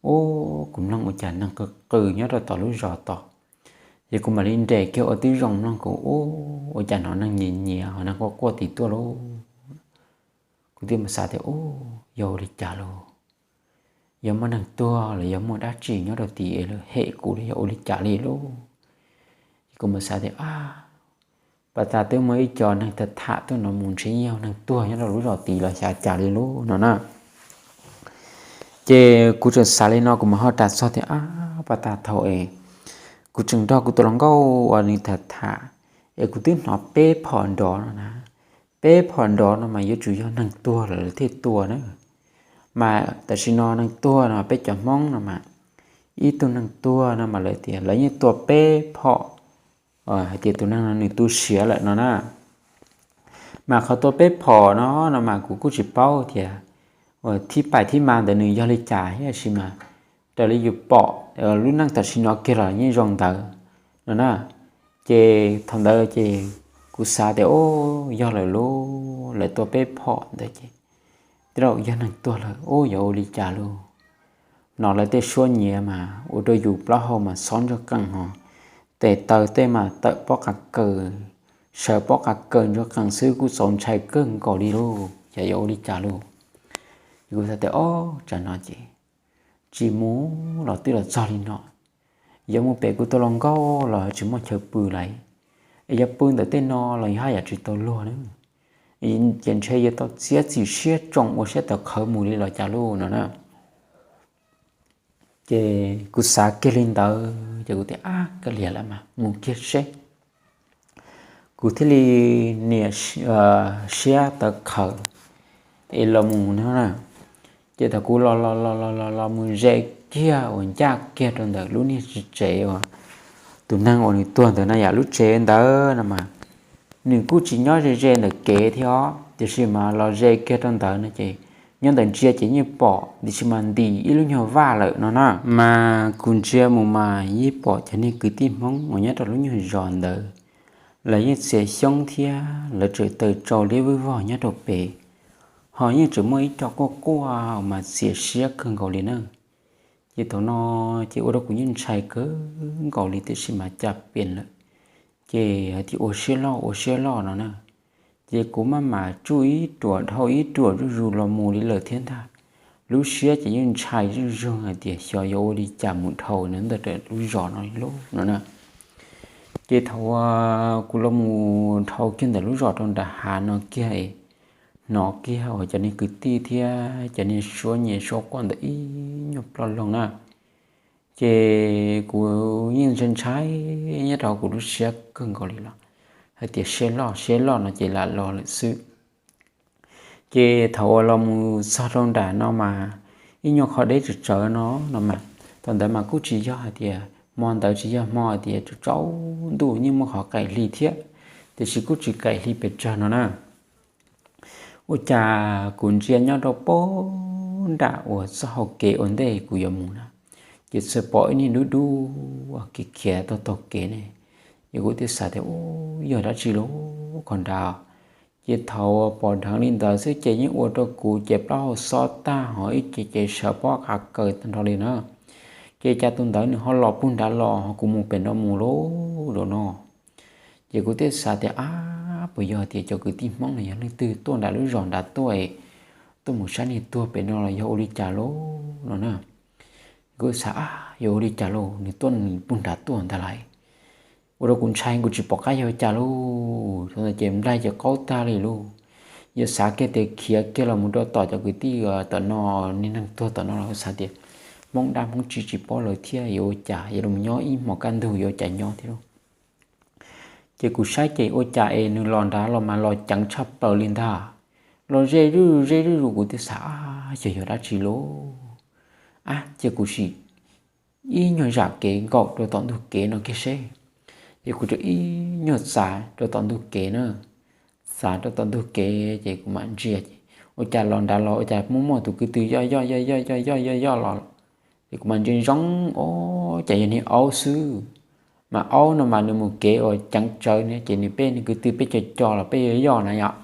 Ub, kuv mloog ua cas neeg qw qw nyob rau tom lub zos tod. Ces kuv mam li nres kiag ua tib zoo mloog, kuv ub, ua cas hnov neeg nyiav nyiav ho neeg quaj quaj tim tuaj lauj. Kuv thiaj mus xav tias, ub, yog ua li cas lauj? Yog muaj neeg tuag los yog muaj dab tsi nyob rau tim es lawv hem kuv los yog ua li cas li lauj? Ces kuv mus xav tias, a, pas tas twb muaj ib co neeg tham tham tuaj no mus, ntshe yog neeg tuag nyob rau lub zos tid los xyov cas li lauj no na. Ces kuv tseem xav li no, kuv mam ho ras txog tias, a, pas tas thaum es kuv tseem nrog kuv tus hluas nkauj uas nws tham tham es kuv twb hnov peb phom nrov no na. Peb phom nrov no mas yuav tsum yog neeg tuag lawm lawv thiaj tua na. Mas tam sim no neeg tuag no peb cov Hmoob no mas ib tug neeg tuag no mas lawv tias lawv yeej tua peb phom, hais tias tus neeg no nws tu siav lawm no na. Mas qhov tua peb phom no no mas kuv kuj tsis paub tias thib pais thib ma ntawd nws yog li cas, tab sis mas raws li yus pom lub neej tam sim no kiag los yeej zoo ntawd no na. Ces thaum ntawd ces kuv xav tias, o, yog lawm lauj, lawv tua peb phom ntawd ces tej zaum yog neeg tuag lawm, ub, yuav ua li cas lauj? Hnov lawv tej suab nyiav mas ua rau yus plaub hau mas xob ntsuag qees ho, tes taw tej mas tawm pob qa kaws, sawv pob qa kaws ntsuag qees xwb kuj txaus ntshai kawg nkaus li lauj, cas yuav ua li cas lauj? Kuv xav tias, o, tsam no ces tsis mus los twb los txog li no, yog mus pem kuv tus hluas nkauj los tsis muaj chaw pw lawm, es yog pw ntawm tej no los yog haj yam tsis tau luag na, ces ntshe yuav tau txiav txim siab tsoo ua siab tawv qhawv mus li los cas lauj no na. Ces kuv xav kiag li ntawd ces kuv tias, Ab, kav liam lawm mas mus kiag seb. Kuv thiaj li nias siab tawv qhawv es los mus no na. Ces thaum kuv los los los los los los mus ze kiag uas ncaj kiag rau ntawm lub niag tsev uas tus neeg uas nws tuag ntawd na yom, lub tsev ntawd no mas nws kuj tsis nyob ze ze ntawm kev thiab os, tiam sis mas los ze kiag rau ntawd no ces nyob ntawm ntsia ces yeej pom, tiam sis mas ntim ib lub nyuag vaj lawm no na. Mas kuv ntsia mus mas yeej pom cov niag kwv tij Hmoob uas nyob rau lub nyuag zos ntawd, lawv yeej txiav xyoob thiab lawv tseem taws tsau liab vwj vog nyob rau pem, ho yeej tseem muaj ib co quaj quaj mas txias siab kawg nkaus li na. Ces thaum no ces ua rau kuv yeej ntshai kawg nkaus li, tiam sis mas cas piam lawm, ces hais tias ua siab loj ua siab loj no na. Ces kuv maj mam tsuj ib ruam dhau ib ruam zuj zus los mus li lawm thiab ntag. Lub siab ces yeej ntshai zuj zus hais tias xyov yuav ua li cas mus dhau ntawm lub zos no li lub no na. Ces thaum kuv los mus dhau kiag ntawm lub zos rau nram hav no kiag, hnov kiag uas cov niag kwv tij thiab cov niag suab nyiav suab quaj ntawm ib nyuag ploj loo na. Ces kuv yeej ntshai ntshai nyob rau kuv lub siab kawg nkaus li los hais tias siab loj siab loj no ces lam los lawm xwb. Ces thaum uas los mus txog rau nram no mas ib nyuag qhov deb tsawv tsawv no no mas, thaum ntawd mas kuj tsis yog hais tias hmo ntawd tsis yog hmo hais tias tsaus ntuj, yeej muaj qhov qaim hli thiab, tiam sis kuj tsis qaim hli pes tsawg no na. Ua cas kuv ntsia nyob rau pem nram uas txoj hau kev ua ntej kuv yuav mus na, ces txawm pom ib niag dub dub khiav khiav taug taug kev ne. Ces kuv thiaj xav tias, Ub, yog dab tsi lub qhov nrad? Ces thaum uas pom dheev li ntawd xwb ces yeej ua rau kuv ces plaub hau xob tag ho ib ce ces sawv pob qa kaws tag nrho li na. Ces cas tus ntawd nws ho los puag nrad los ho kuv mus pem no mus lub zos no. Ces kuv thiaj xav tias, Ab, puas yog tias cov kwv tij Hmoob no yog leej twg tuaj nram lub zos nrad tuaj, tuaj mus saib niag tuag pem no los yog ua li cas lauj no na? Kuv xav, Ab, yog ua li cas lauj, nws tuaj nws puag nrad tuaj ntag lauj. Ua rau kuv ntshai, kuv tsis pom qab yog ua cas lauj. Thaum ntawd ces nplaig ces qaub tag li lauj. Yog xav kiag tias khiav kiag los mus rau tom cov kwv tij tom no, niag neeg tuag tom no los xav tias Hmoob dab Hmoob tsib tsis paub lawv thiab yuav ua cas, yuav los nyob ib hmos kaj ntug yuav ua cas nyob thiab lauj. Ces kuv saib ces ua cas es nws los nrad los mas los ceev tshaj plaws li ntag. Los ze zuj ze zuj zus, kuv thiaj xav, Ab, yog yog dab tsi lauj? Ab, cia kuv sim ib nyuag zam kev nkaum rau tom ntug kev no kiag seb. Ces kuv rau ib nyuag txav rau tom ntug kev na. Txav rau tom ntug kev ces kuv mam ntsia ces ua cas los nrad los ua cas muaj muaj tus kwv tw yoj yoj yoj yoj yoj yoj yoj yoj los. Ces kuv mam ntsia zoo, Ob, cas yog niag aub xwb. Mas aub no mas nws mus kev uas ceev tsawv ne, ces nws peb niag kwv tw peb co co los peb yoj yoj na yom.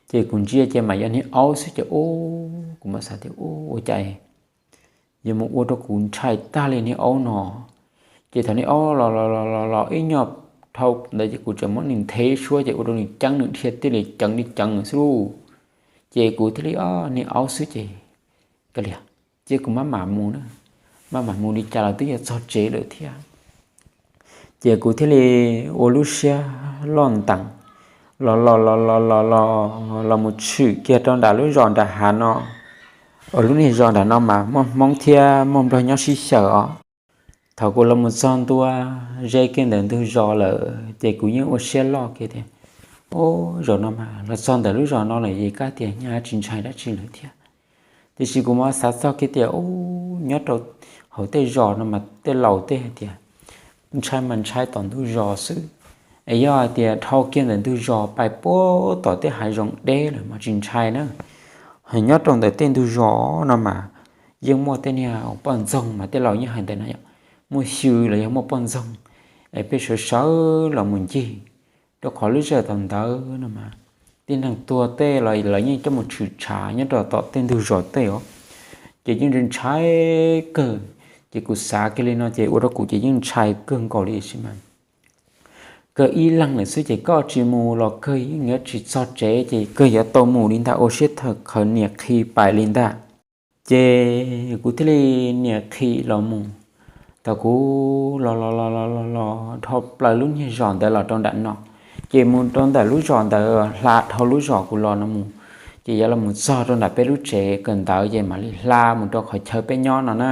Ces kuv ntsia ces mas yog niag aub xwb ces ub, kuv mam xav tias, Ub, ua cas yuav mus ua rau kuv ntshai tag li niag aub no? Ces thaum niag aub los los los los los ib nyuag dhau ntawd ces kuv tseem muab nws nthe suab ces ua rau nws ceeb, nws dhia thiaj li ceev li ceev xwb lauj. Ces kuv thiaj li, Ob, niag aub xwb ces kav liam, ces kuv maj mam mus na, maj mam mus li cas los twb yuav txog tsev lawm thiab. Ces kuv thiaj li ua lub siab loj ntees los los los los los los los mus tshwm kiag rau nram lub zos nram hav no. Uas lub niag zos nram no mas muaj Hmoob thiab muaj Nplog nyob sib xyaw os. Thaum kuv los mus txog ntua ze kiag ntawm ntug zos lawm ces kuv yeej ua siab loj kiag tias, Ub, zaum no mas los txog ntawm lub zos no lawm es kab tias nyaj tsis ntshai dab tsi lawm thiab. Tiam sis kuv mas xav txog kiag tias, Ub, nyob rau hauv tej zos no mas tej laus tej hais tias ntshai mas ntshai tom ntug zos xwb, es yog hais tias dhau kiag ntawm ntug zos pais puag tom tej hav zoov deb lawm mas tsis ntshai na. Ho nyob rau ntawm tej ntug zos no mas yeej muaj tej niag poj ntxoog mas tej laus yeej hais ntawd no yom, muaj xyw los yog muaj poj ntxoog, es peb sawv sawv los mus ncig, rau qhov lub sij hawm thaum ntawd no mas tib neeg tuag tej los lawv yeej coj mus tshwm tshav nyob rau tom tej ntug zos tej os. Ces yeej ntshai kawg. Ces kuv xav kiag li no ces ua rau kuv ces yeej ntshai kawg nkaus li sis mas kawg ib leeg lawm xwb ces koj tsis mus los kawg yeej yuav tsis txog tsev ces kawg yuav tau mus li ntag, ua siab tawv qhawv nias qhi pais li ntag. Ces kuv thiaj li nias qhi los mus. Thaum kuv los los los los los los dhau plaws lub niag zos ntawd los rau nram no, ces mus rau ntawm lub zos ntawd hla dhau lub zos kuv los no mus, ces yuav los mus txog rau nram peb lub tsev kawm ntawv ces mam li hla mus rau qhov chaw peb nyob no na.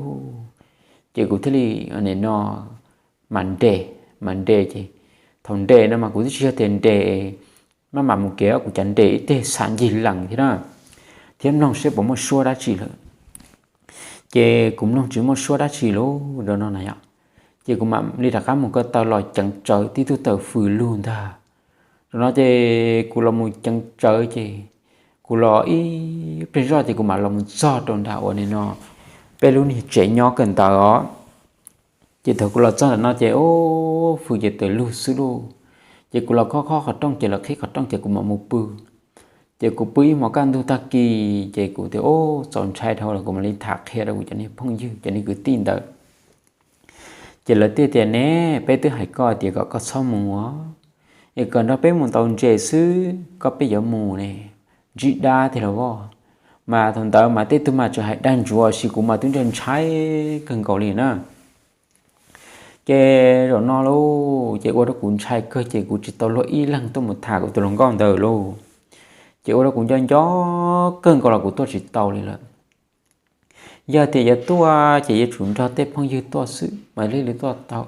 lauj. Ces kuv thiaj li nim no mas nres, mas nres ces thaum nres no mas kuv twb tsis yog tias nres maj mam mus kev, kuv cas nres ib teg xav ncig lees thiab na, thiab mloog seb puas muaj suab dab tsi lawm. Ces kuv mloog tsis muaj suab dab tsi lauj, rau no na yom. Ces kuv mam li rov qab mus ko taw los ceev tsawv tib tug tawm fws lug ntag. Rau no ces kuv los mus ceev tsawv ces kuv los ib pliag zoj ces kuv mam los mus txog rau nram uas nim no peb lub niag tsev nyob kawg ntawd os. Ces thaum kuv los txog ntawm no ces ub, fws ces tawm lug xwb lauj. Ces kuv los khob khob qhov rooj ces los qhib qhov rooj ces kuv mam mus pw. Ces kuv pw ib hmos kaj ntug tag kis ces kuv tias ub, txaus ntshai dhau lawm, kuv mam li tham qhia rau kuv cov niag phooj ywg, cov niag kwv tij ntawd. Ces lawv thiaj tias ne, peb twb hais koj tias kom koj txhob mus os, es kom nrog peb mus ntaus ntses xwb, koj peb yuav mus ne, ntsib dab tiag los as. Mas thaum ntawd mas tej tug mas tseem hais dag ntsuav, tab sis kuv mas twb ntshai ntshai kawg nkaus li na. Ces zaum no lauj, ces ua rau kuv ntshai kawg ces kuv tsis tau luag ib leeg tuaj mus tham kuv tus hluas nkauj ntawd lauj. Ces ua rau kuv nco nco kawg nkaus los kuv tuaj tsis tau li lawm. Yog tias yuav tuaj ces yuav tsum nrog tej phooj ywg tuaj xwb mas thiaj li tuaj tau.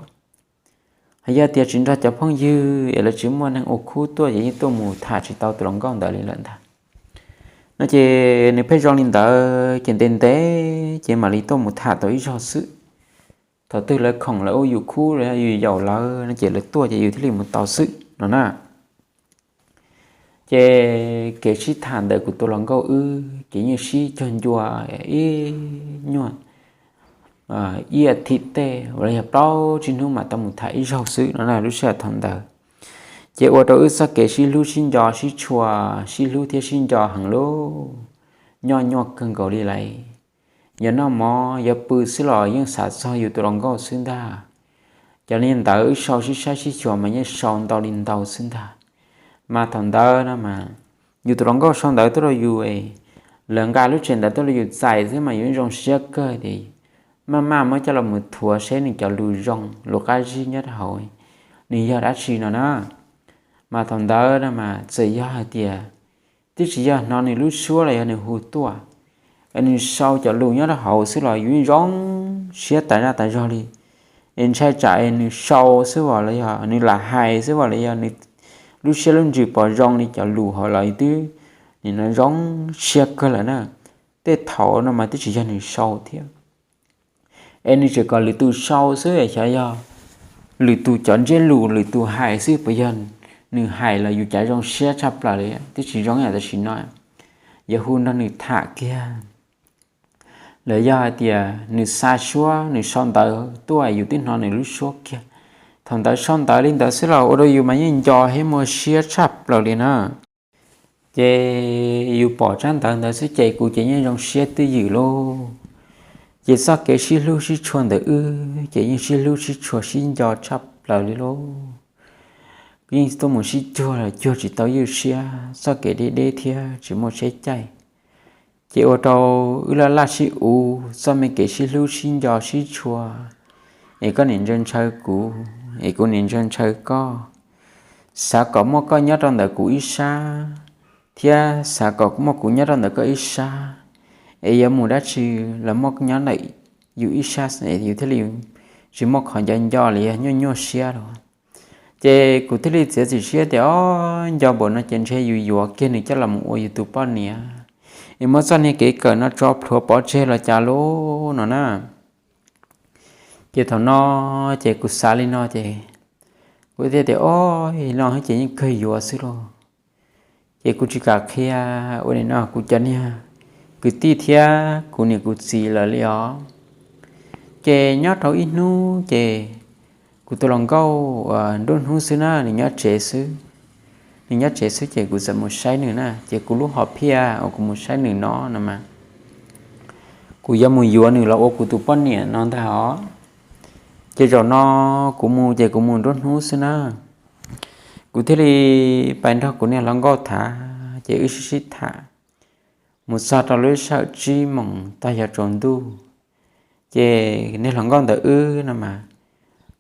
Yog tias tsis nrog cov phooj ywg es lawv tsis muaj neeg ua khub tuaj ces yeej tuaj mus tham tsis tau tus hluas nkauj ntawd li lawm ntag. No ces nws pheej zoo li ntawd ces ntev ntev ces mam li tuaj mus tham tau ib zaug xwb. Thaum twg lawv khoom lawv ua yus khub los yog yus yaum lawv no ces lawv tuaj ces yus thiaj li mus tau xwb no na. Ces kev sib tham ntawm kuv tus hluas nkauj wb ces yeej sib cuag ncua ib nyuag ib as thiv tej los yog plaub tsib hnub mam tau mus tham ib zaug xwb no na, lub sij hawm thaum ntawd. Ces ua rau wb txoj kev sib hlub sib nco sib tshua, sib hlub thiab sib nco heev lauj, nyob nyuaj kawg nkaus li lawm. Yuav noj mov yuav pw xwb los yeej xav txog yus tus hluas nkauj xwb ntag. Cov li ntawd wb sau sib saib sib xyuas mas yeej sau ntau li ntau xwb ntag. Mas thaum ntawd no mas yus tus hluas nkauj sau ntawv tuaj rau yus, lawv nqa lub tsev ntawv tuaj rau yus txais xwb mas yus zoo siab kawg tias maj mam muab coj los mus thuav seb nws cov lus zoo lus qab zib nyob rau hauv nws yog dab tsi no na. Mas thaum ntawd no mas txawm yog hais tias twb tsis yog hnov nws lub suab los yog nws hu tuaj, es nws sau cov lus nyob rau hauv xwb los yus zoo siab tas zaj tas zog li. Es ntshai tsam es nws sau xwb as los yog nws lam hais xwb as los yog nws lub siab lub ntsws pom zoo li cov lus hauv los twb nim no zoo siab kawg lawm na. Tej thaum no mas twb tsis yog nws sau thiab, es nws tseem kom lwm tus sau xwb, xyov yog lwm tus cov ntsiab lus lwm tus hais xwb, puas yog nws hais los yus cav zoo siab tshaj plaws li. Twb tsis zoo ib yam tam sim no yuav hu nrog nws tham kiag, los yog hais tias nws xa suab nws sau ntawv tuaj yus twb hnov nws lub suab kiag. Thaum ntawd sau ntawv li ntawd xwb los ua rau yus mas yeej nco thiab muaj siab tshaj plaws li na. Ces yus pom tsab ntawv ntawd xwb ces kuv ces yeej zoo siab twj ywm lauj. Ces txoj kev sib hlub sib tshua ntawm wb ces yeej sib hlub sib tshua sib nco tshaj plaws li lauj. Yeej tuaj mus sib cuag los cuag tsis tau ywj siab, txoj kev deb deb thiab tsis muaj tsheb caij. Ces ua rau wb laj laj sib uv txoj me kev sib hlub sib nco sib tshua, es koj nim ntshaw ntshaw kuv, es kuv nim ntshaw ntshaw koj. Xav kom muaj koj nyob rau ntawm kuv ib sab, thiab xav kom muaj kuv nyob rau ntawm koj ib sab, es yuav mus dab tsi los muaj nyob ntawm yus ib sab es yus thiaj li tsis muaj qhov nco nco los yog nyuaj nyuaj siab los. Ces kuv thiaj li txiav txim siab tias, o, nco npaum no ces ntshe yus yuav kiag nws coj los mus ua yus tus poj niam, es muab txoj niag kev kawm no tso plhuav pov tseg los cas lauj no na. Ces thaum no ces kuv xav li no ces kuv thiaj tias, Ob, no ces yeej kawg yuav xwb lauj. Ces kuv tsis kam qhia ua li no kuv cov niag kwv tij thiab kuv niam kuv txiv lawv li os. Ces nyob rau ib hnub ces kuv tus hluas nkauj nruab hnub xwb na, nws nyob tsev xwb. Nws nyob tsev xwb ces kuv txawm mus saib nws na, ces kuv lub hom phiaj uas kuv mus saib nws no no mas kuv yuav mus yuav nws los ua kuv tus poj niam no ntag os. Ces zaum no kuv mus ces kuv mus nruab hnub xwb na. Kuv thiaj li pais nrog kuv niag hluas nkauj tham, ces wb sib sib tham mus txog rau lub sij hawm tsib moos tag yog tsaus ntuj. Ces niag hluas nkauj ntawm wb no mas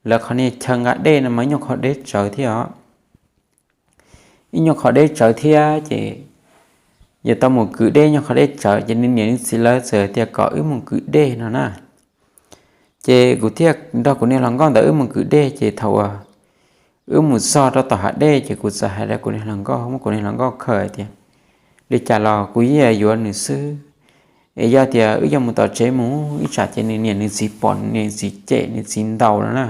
lawv qhov niag chaw nqa dej no mas ib nyuag qhov deb tsawv thiab os. Ib nyuag qhov deb tsawv thiab ces yuav tau mus kwv dej nyuag qhov deb tsawv, ces nws niam nws txiv lawv txawm tias kom wb mus kwv dej no na. Ces kuv thiaj nrog kuv niag hluas nkauj ntawd wb mus kwv dej, ces thaum uas wb mus txog rau tom hav dej ces kuv txawm hais rau kuv niag hluas nkauj, muab kuv niag hluas nkauj khaws hais tias, Li cas los kuv yeej yuav nws xwb, es yog tias wb yuav mus tom tsev mus ib tsam ces nws niam nws txiv pom, nws niam nws txiv cem nws txiv ntaus no na.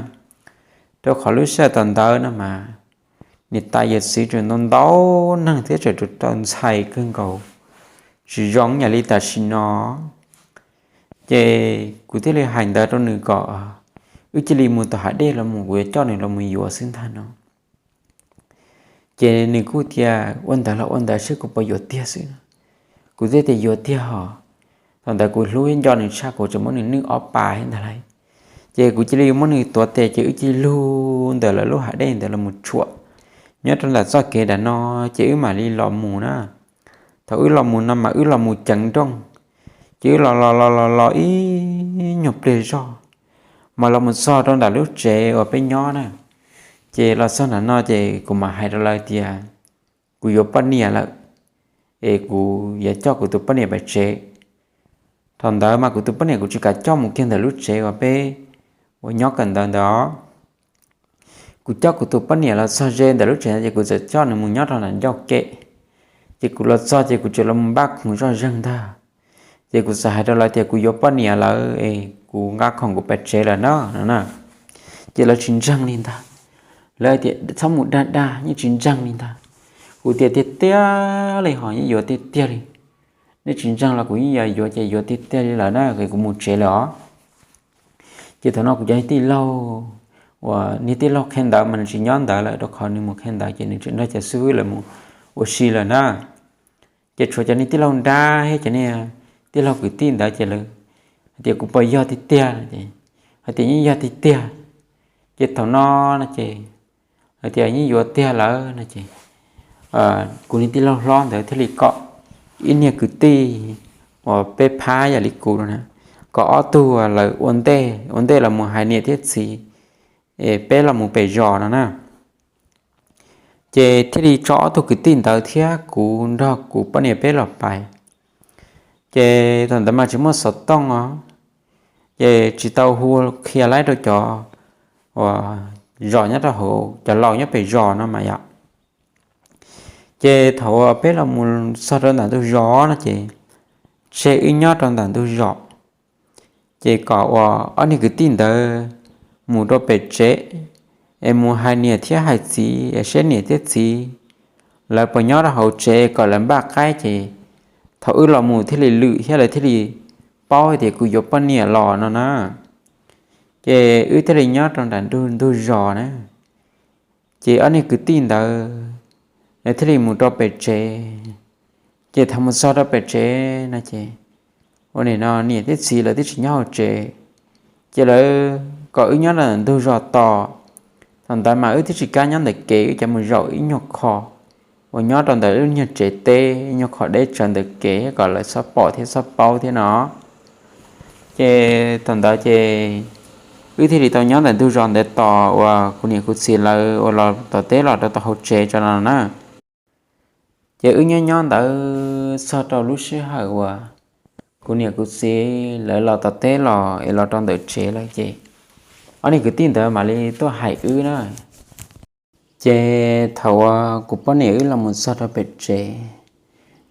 Rau qhov lub sij hawm tom ntawd no mas niam tais yawm txiv tseem ntau ntau neeg thiab tseem rau ntxhais kawg nkaus, tsis zoo yam li tam sim no. Ces kuv thiaj li hais ntawd rau nws kom wb cia li mus tom hav dej los mus, kuv yuav coj nws los mus yuav xwb ntag no. Ces nws kuj tias, Ua ntawd los ua ntawd seb kuv puas yuav tiag xwb no. Kuv thiaj tias, Yuav tiag hos. Thaum ntawd kuv hlub thiab nco nws tshaj, kuv tseem muab nws nwj ob pas thiab ntag lauj. Ces kuv cia li muab nws tuav tes ces wb cia li lug ntawm lawv lub hav dej ntawd los mus tshuam nyob rau ntawm txoj kev nram no, ces wb mam li los mus na. Thaum wb los mus no mas wb los mus ceev nrooj, ces wb los los los los los ib nyuag pliag zog mas los mus txog rau ntawm lub tsev uas peb nyob na. Ces los txog nram no ces kuv mam hais rau lawv tias kuv yuav poj niam lawm, es kuv yuav coj kuv tus poj niam pem tsev. Thaum ntawd mas kuv tus poj niam kuv tsis kam coj mus kiag ntawm lub tsev uas peb uas nyob kawm ntawv ntawd. Kuv coj kuv tus poj niam los txog ze ntawm lub tsev no ces kuv txawm coj nws mus nyob rau nram ncauj kev. Ces kuv los txog ces kuv tseem los npaj khoom zoj zeeg ntag. Ces kuv txawm hais rau lawv tias kuv yuav poj niam lawm es kuv nqa khoom kuv pem tsev lawm no no na. Ces lawv tsis ntseeg li ntag. Lawv tias txhob mus dag dag, yeej tsis ntseeg li ntag. Kuv tias tiag tiag li hos, yeej yuav tiag tiag li. Nej tsis ntseeg los kuv yeej yuav yuav ces yuav tiag tiag li lawm na, kuv mus tsev lawm os. Ces thaum no kuv cov niag tij laug uas niag tij laug qhia ntawv mas nws tsis nyob ntawd lawm, rau qhov nws mus qhia ntawv ces nws tseem nrog cov xib fwb lawv mus ua si lawm na. Ces tshuav cov niag tij laug nrab thiab cov niag tij laug kwv tij ntawd ces lawv hais tias kuv puas yog tiag tiag, hais tias yeej yog tiag tiag. Ces thaum no no ces hais tias yeej yuav tiag lawm no ces kuv niag tij laug hlob ntawd thiaj li kom ib niag kwv tij uas peb phab yam li kuv no na, kom ob tug lawv ua ntej, ua ntej los mus hais niam thiab txiv, peb los mus pem zos no na. Ces thiaj li tso ob tug kwv tij ntawd thiab kuv nrog kuv poj niam peb los pais. Ces thaum ntawd mas tsis muaj xov tooj os, ces tsis tau hu qhia laib rau cov uas zos nyob rau hauv, cov laus nyob pem zos no mas yom. Ces thaum uas peb los mus txog rau ntawm ntug zos no ces tseg wb nyob rau ntawm ntug zos. Ces kom uas ob niag kwv tij ntawd mus rau pem tsev es mus hais niam thiab hais txiv es seb niam thiab txiv lawv puas nyob rau hauv tsev kom lawv npaj qaib, ces thaum wb los mus thiaj li lwm thiab lawv thiaj li paub tias kuv yuav poj niam los no na. Ces wb thiaj li nyob rau nram ntug zos na. Ces ob niag kwv tij ntawd lawv thiaj li mus rau pem tsev. Ces thaum mus txog rau pem tsev no ces ua li no niam thiab txiv lawv twb tsis nyob hauv tsev, ces lawv kom wb nyob ntawm ntug zos tos. Thaum ntawd mas wb twb tsis kam nyob ntawm kev, wb cov mus zaum ib nyuag qho uas nyob rau ntawm lub nyuag tsev teb, ib nyuag qho deb tsawv ntawm kev kom lawv txhob pom thiab txhob paub thiab no. Ces thaum ntawd ces wb thiaj li tau nyob ntawm ntug zos ntawd tos uas kuv niam kuv txiv lawv uas los tom teb los rau tom hauv tsev tso no na. Ces wb nyob nyob ntawd txog rau lub sij hawm uas kuv niam kuv txiv lawv los tom teb los es los rau ntawm tsev lawm ces ob niag kwv tij ntawd mam li tuaj hais wb na. Ces thaum uas kuv poj niam wb los mus txog rau pem tsev,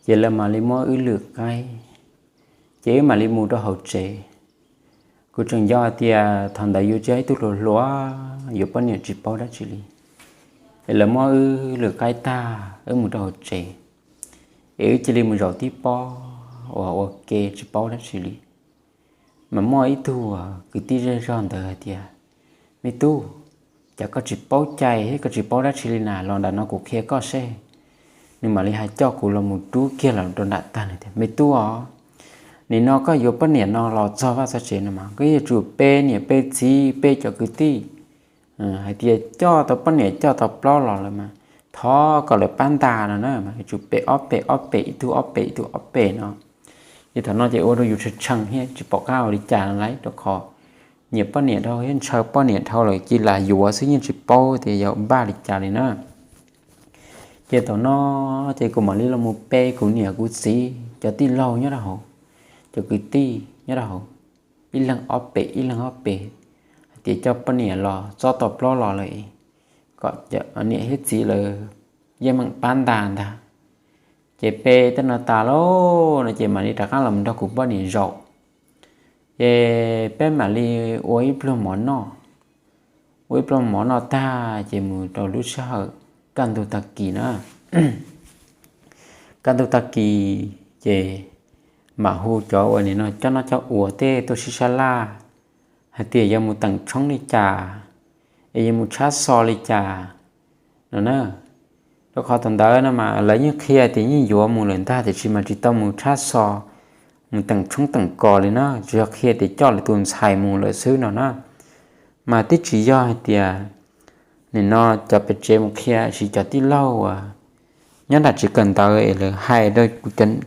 ces lawv mam li muab wb lwm qaib, ces wb mam li mus rau hauv tsev. Kuv tseem nco tias thaum ntawd yus tsis yog ib tug hluas hluas, yuav poj niam tsis paub dab tsi li. Es lawv muab wb lwm qaib tag wb mus rau hauv tsev, es wb cia li mus zaum tib pob uas ua ke tsis paub dab tsi li. Mas muaj ib tug kwv tij zej zog ntawd hais tias, me tub, cas koj tsis paub cai thiab koj tsis paub dab tsi li na, los nram no kuv qhia koj seb. Nws mam li hais coj kuv los mus rub kiag los rau nram tag, nws tias, me tub os, nim no koj yuav poj niam no los txog vaj txog tsev no mas koj yuav tsum pe niam pe txiv pe cov kwv tij hais tias coj tau poj niam coj tau plaub los lawm mas thov kom lawv pab ntas no na, mas yuav tsum pe ob pe ob pe ib tug ob pe ib tug ob pe no. Ces thaum no ces ua rau yus tshee tshee thiab tsis pom qab ua li cas no lawm, rau qhov nyiam poj niam dhau thiab ntshaw poj niam dhau lawm cia li yuav xwb yeej tsis paub tias yog npaj li cas li na. Ces thaum no ces kuv mam li los mus pe kuv niam kuv txiv cov tij laug nyob rau hauv, cov kwv tij nyob rau hauv, ib leeg ob pe ib leeg ob pe, hais tias coj poj niam los txob tau plaub los lawm kom niam thiab txiv lawv yeej meem pab ntas ntag. Ces pe tej no tas lauj no ces mam li rov qab los nrog kuv poj niam zaum. Ces peb mam li ua ib pluag mov noj, ua ib pluag mov noj tag ces mus rau lub sij hawm kaj ntug tag kis na. Kaj ntug tag kis ces mam hu cov uas nim no coj noj coj ua tej tuaj sib sab laj hais tias yuav mus teem tshoob li cas, es yuav mus tshab xo li cas no na. Rau qhov thaum ntawd no mas lawv yeej qhia tias yeej yuav mus lawm ntag tiam sis mas tsis tau mus tshab xo, mus teem tshoob teem kos li na, tsuas yog qhia tias coj lawv tus ntxhais mus lawm xwb no na. Mas twb tsis yog hais tias nim no cov pem tsev mus qhia, tiam sis cov tij laug uas nyob nram tsev kawm ntawv es lawv hais rau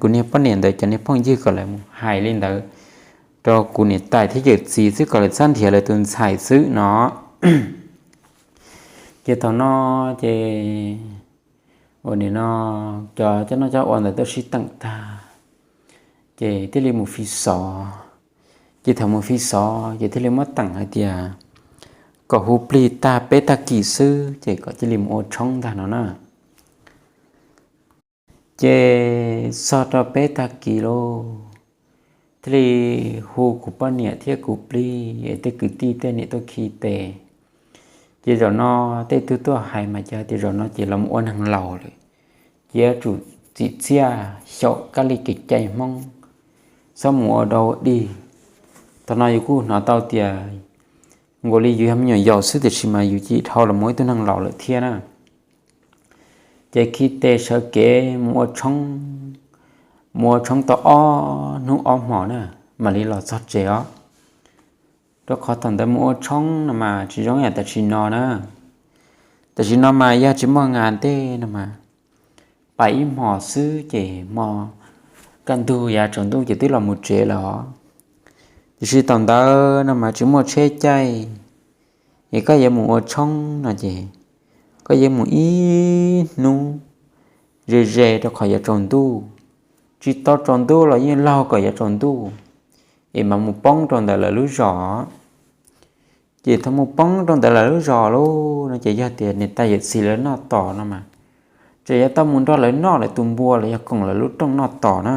kuv niag poj niam ntawd cov niag phooj ywg kom lawv mus hais li ntawd rau kuv niam tais thiab yawm txiv xwb kom lawv txhob nrhiav lawv tus ntxhais xwb no. Ces thaum no ces uas nim no cov coj noj coj ua ntawd tuaj sib teem tag, ces thiaj li mus fi xov. Ces thaum mus fi xov ces thiaj li muab teem hais tias kom hu plig tag peb tag kis xwb ces kom cia li mus ua tshoob ntag no na. Ces txog rau peb tag kis lauj, thiaj li hu kuv poj niam thiab kuv plig es tej kwv tij tej niam tuaj khi tes. Ces zaum no tej tug tuaj hais mas ces hais tias zaum no ces los mus ua neeg laus lawm, ces yuav tsum txim txiaj xyaum kab li kev cai Hmoob, txhob mus ua dog dig. Thaum no yus kuj hnov tau tias nkaus li yus yog me nyuam yaus xwb tiam sis mas yus cia li dhau los mus ib tug neeg laus lawm thiab na. Ces khi tes sawv kev mus ua tshoob, mus ua tshoob tau ob hnub ob hmos na, mam li los txog tsev os. Rau qhov thaum ntawd mus ua tshoob no mas tsis zoo yam tam sim no na. Tam sim no mas yog tsis muaj nas tej no mas pais ib hmos xwb ces hmo kaj ntug yav tsaus ntuj ces twb los mus tsev lawm os. Tiam sis thaum ntawd no mas tsis muaj tsheb caij, es koj yuav mus ua tshoob no ces koj yuav mus ib hnub ze ze rau qhov yav tsaus ntuj, tsis tau tsaus ntuj los yeej laug kom yav tsaus ntuj, es mam mus poob rau ntawm lawv lub zos. Ces thaum mus poob rau ntawm lawv lub zos lauj no ces yog tias niam tais yawm txiv lawv noj tos no mas, ces yuav tau mus nrog lawv noj lawv tus npua los yog koom lawv lub rooj noj tos na.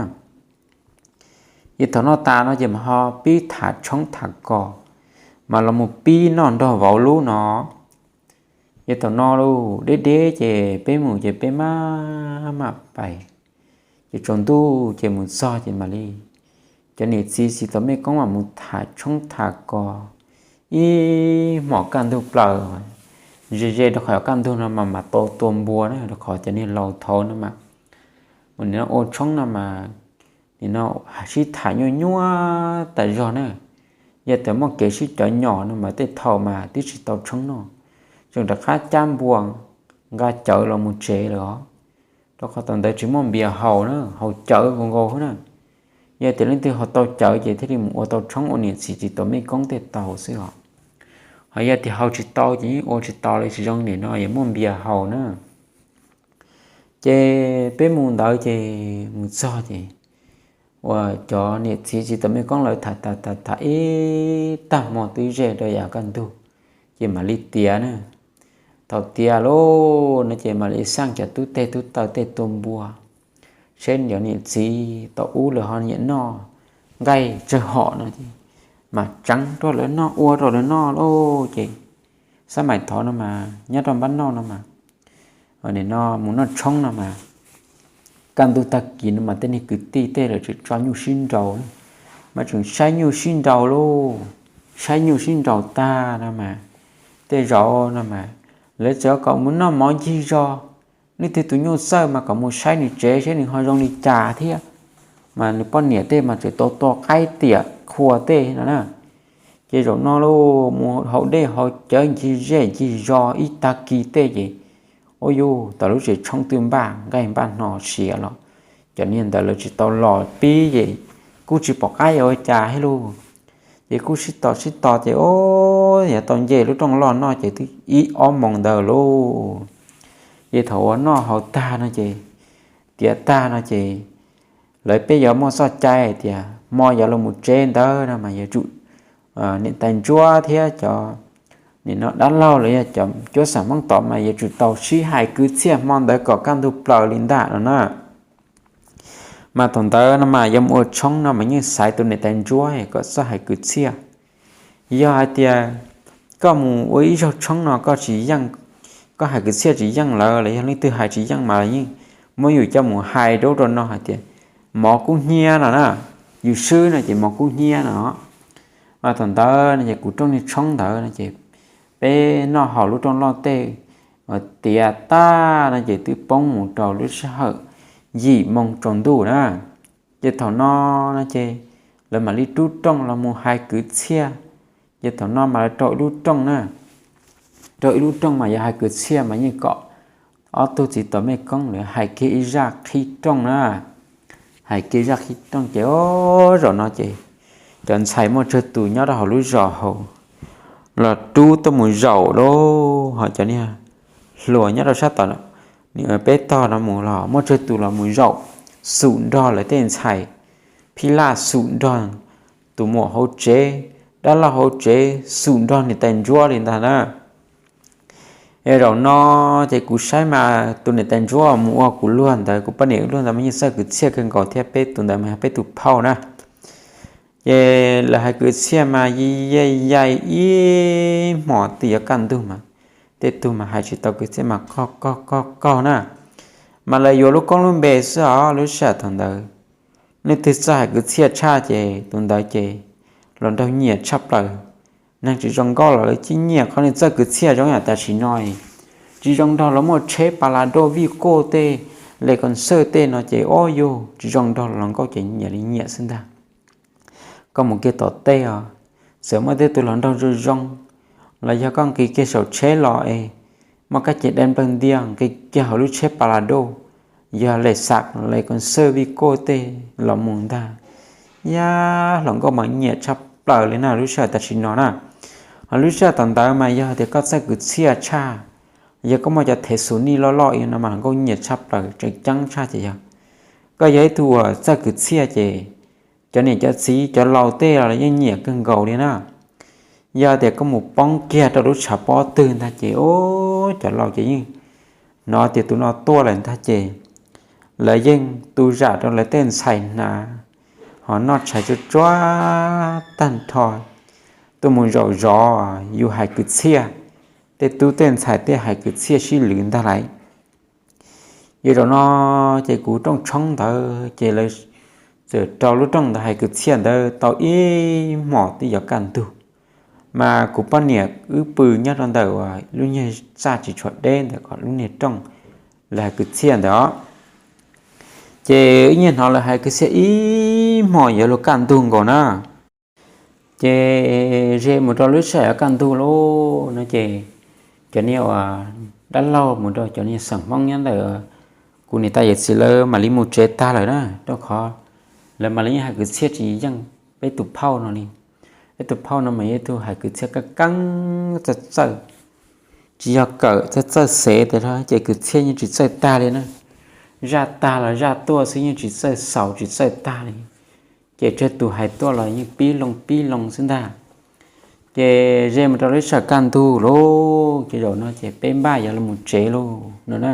Ces thaum noj tas no ces mas ho pib tham tshoob tham kos, mas los mus pib noj nrog vauv lub no. Ces thaum no lauj deb deb ces peb mus ces peb maj mam pais, ces tsaus ntuj ces mus txog ces mam li cov niam txiv txiv tau mej koob mam mus tham tshoob tham kos ib hmos kaj ntug plaws ze ze rau qhov kaj ntug no mas mam tau tua npua na, rau qhov cov niag laus thaud no mas ua nim no ua tshoob no mas nim no sib tham nyuaj nyuaj tas zog na. Yog tias muaj kev sib cov nyom no mas tej thaum mas twb tsis tau tshoob noj, tseem rov qab cab npua nqa cawv los mus tsev lawm os. Rau qhov thaum ntawd tsis muaj npias haus na, haus cawv nkaus nkaus xwb na. Yog tias leej twg ho tau cawv ces thiaj li mus ua tau tshoob ua niam txiv txiv tau mej koob tej tau xwb os. Ho yog tias haus tsis tau ces yeej ua tsis tau li, tsis zoo nim no yuav muaj npias haus na. Ces peb mus ntawd ces mus txog ces uas cov niam txiv txiv tau mej koob lawv tham tham tham tham ib tag hmo twb ze rau yav kaj ntug, ces mam li tiav na. Thaum tiav lauj no ces mam li xaj cov tub teg tub taw tej tua npua, seb cov niam txiv tau ub lawv ho nyiam noj nqaij tsawg hom no ces mas tseev rau lawv noj, ua rau lawv noj lauj. Ces xab maim thov no mas nyob rau npab noj no mas, nim no mus noj tshoob no mas, kaj ntug tag kis no mas tej niag kwv tij tej lawv tseem tso nyuj sib nraus, mas tseem saib nyuj sib nraus lauj. Saib nyuj sib nraus tag no mas, tej zaum no mas lawv txawm kom mus noj mov ncig zos, leej twg tus nyuj txawj mas kom mus saib nws tsev saib nws ho zoo li cas thiab. Mas nws poj niam tej mas tseem tau tua qaib tiam qhua tej no na. Ces zaum no lauj, mus haus dej haus cawv ncig zej ncig zos ib tag kis tej ces, ua yuj, tom lub tsev tshoob twb npaj nqaij npaj hno siav los, cov niag ntawd lawv tsis tau los pib ces kuj tsis pom qab yuav ua cas thiab lauj. Ces kuj sib tos sib tos ces, o, yav tau nce lub rooj loj noj ces twb ib ob moos ntawd lauj. Ces thaum uas noj haus tag no ces, tiav tag no ces, lawv peb yuav muaj txoj cai tias hmo yuav los mus tsev ntawd no mas yuav tsum, niam tais ntsuab thiab cov, nim no dab laug los yog cov cuab xam hmoob tod mas yuav tsum tau sib hais kwv txhiaj hmo ntawd kom kaj ntug plaws li ntag no na. Mas thaum ntawd no mas yuav mus ua tshoob no mas yeej xaiv tus niam tais ntsuab kom txawj hais kwv txhiaj. Yog hais tias koj mus ua ib zaug tshoob no koj tsis yeej, koj hais kwv txhiaj tsis yeej lawv los yog leej twg hais tsis yeej mas yeej muab yus coj mus hais rau rau no hais tias mov kub hnyiab no na, yus swb no ces mov kub hnyiab no. Mas thaum ntawd no ces kuv rooj niag tshoob ntawd no ces peb noj haus lub rooj loj tej, tiav tag no ces twb poob mus rau lub sij hawm yim moo tsaus ntuj na. Ces thaum no no ces lawv mam li rub rooj los mus hais kwv txhiaj. Ces thaum no mas lawv rau ib lub rooj na, rau ib lub rooj mas yog hais kwv txhiaj mas yeej kom ob tug txiv tom mej koob lawv hais kiag ib zaj qhib rooj na. Hais kiag zaj qhib rooj ces, o, zaum no ces cov ntxhais muaj tsawg tus nyob rau hauv lub zos hauv los rub tuaj mus zaum lauj, ho cov niag hluas nyob rau sab tom peb tog no mus los muaj tsawg tus los mus zaum, xum nrog lawv tej ntxhais phij laj, xum nrog tus muam hauv tsev, dab laug hauv tsev, xum nrog niam tais ntsuab li ntag na. Es zaum no ces kuv saib mas tus niam tais ntsuab mus ua kuv luag ntawd, kuv poj niam wb luag ntawd mas yeej txawj kwv txhiaj kawg nkaus thiab, peb tus ntawd mas yog peb tus phauj na. Ces lawv hais kwv txhiaj mas yai yai ib hmos twb yuav kaj ntug mas, tej tug mas hais tsis tau kwv txhiaj mas qaug qaug qaug qaug na. Mas lawv yuav lub koob lub npe xwb os, lub sij hawm thaum ntawd leej twg txawj hais kwv txhiaj tshaj ces tus ntawd ces hluas nraug nyiam tshaj plaws. Neeg tsis zoo nkauj los lawv thiaj nyiam qhov nws txawj kwv txhiaj zoo yam tam sim no. Tsis zoo nraug los muaj tsheb pas las doj vij koj tej, le kos xawj tej no ces, o, yus tsis zoo nraug los hluas nkauj ces nyiam li nyiam xwb ntag. Koj mus kiag tom tej os, txawm muaj tej tus hluas nraug zoo zoo, los yog koj nqis kiag saum tsheb los es muaj kab ces dai nplawg ntias nqis kiag hauv lub tsheb pas las doj, yog le xam le kos xawj vij koj tej los mus ntag, yab hluas nkauj mas nyiam tshaj plaws li na lub sij hawm tam sim no na. Ho lub sij hawm thaum ntawd mas yog tias koj txawj kwv txhiaj tshaj, yog koj muaj cov thev xus nij loj loj li no mas hluas nkauj nyiam tshaj plaws, tseem ceeb tshaj ces yog koj yog ib tug uas txawj kwv txhiaj ces cov niam cov txiv cov laus tej los yeej nyiam kawg nkaus li na. Yog tias koj mus poob kiag rau lub tshav pob twg ntag ces, o, cov laus ces yeej hnov tias tus no tuaj lawm ntag ces lawv yeej tu zam rau lawv tej ntxhais hnav, ho noj tshais tsuag tsuag tag nrho, tuaj mus zaum zov yus hais kwv txhiaj. Tej tub tej ntxhais tej hais kwv txhiaj sib lwv ntag lauj. Ces zaum no ces kuv rooj tshoob ntawd ces lawv txawm rau lub rooj ntawd hais kwv txhiaj ntawd tau ib hmos twb yuav kaj ntug. Mas kuv poj niam wb pw nyob rau ntawm uas lub nyuag txaj tsis tshua deb ntawm kom lub niag rooj lawv hais kwv txhiaj ntawd os. Ces ib nyuag hnov lawv hais kwv txhiaj ib hmos yuav luag kaj ntug nkaus na. Ces ze mus rau lub sij hawm yuav kaj ntug lauj no ces cov niag uas dab laug mus rau cov niag xeem Hmoob nyob ntawm kuv niam tais yawm txiv lawv mam li mus tsev tag lawm na, rau qhov lawv mam li yeej hais kwv txhiaj tsis yeej peb tus phauj no li. Peb tus phauj no mas yog ib tug hais kwv txhiaj keeb keeb txawj txawj, tsis yog kawm txawj txawj xev tias ces kwv txhiaj yeej tsis txawj tag li na. Zaj tag los zaj tuaj xwb yeej tsis txawj xaus tsis txawj tag li. Ces tsawg tus hais tuaj los yeej pib loo pib loo xwb ntag. Ces ze mus rau lub sij hawm kaj ntug lauj, ces zaum no ces peb npaj yuav los mus tsev lauj no na.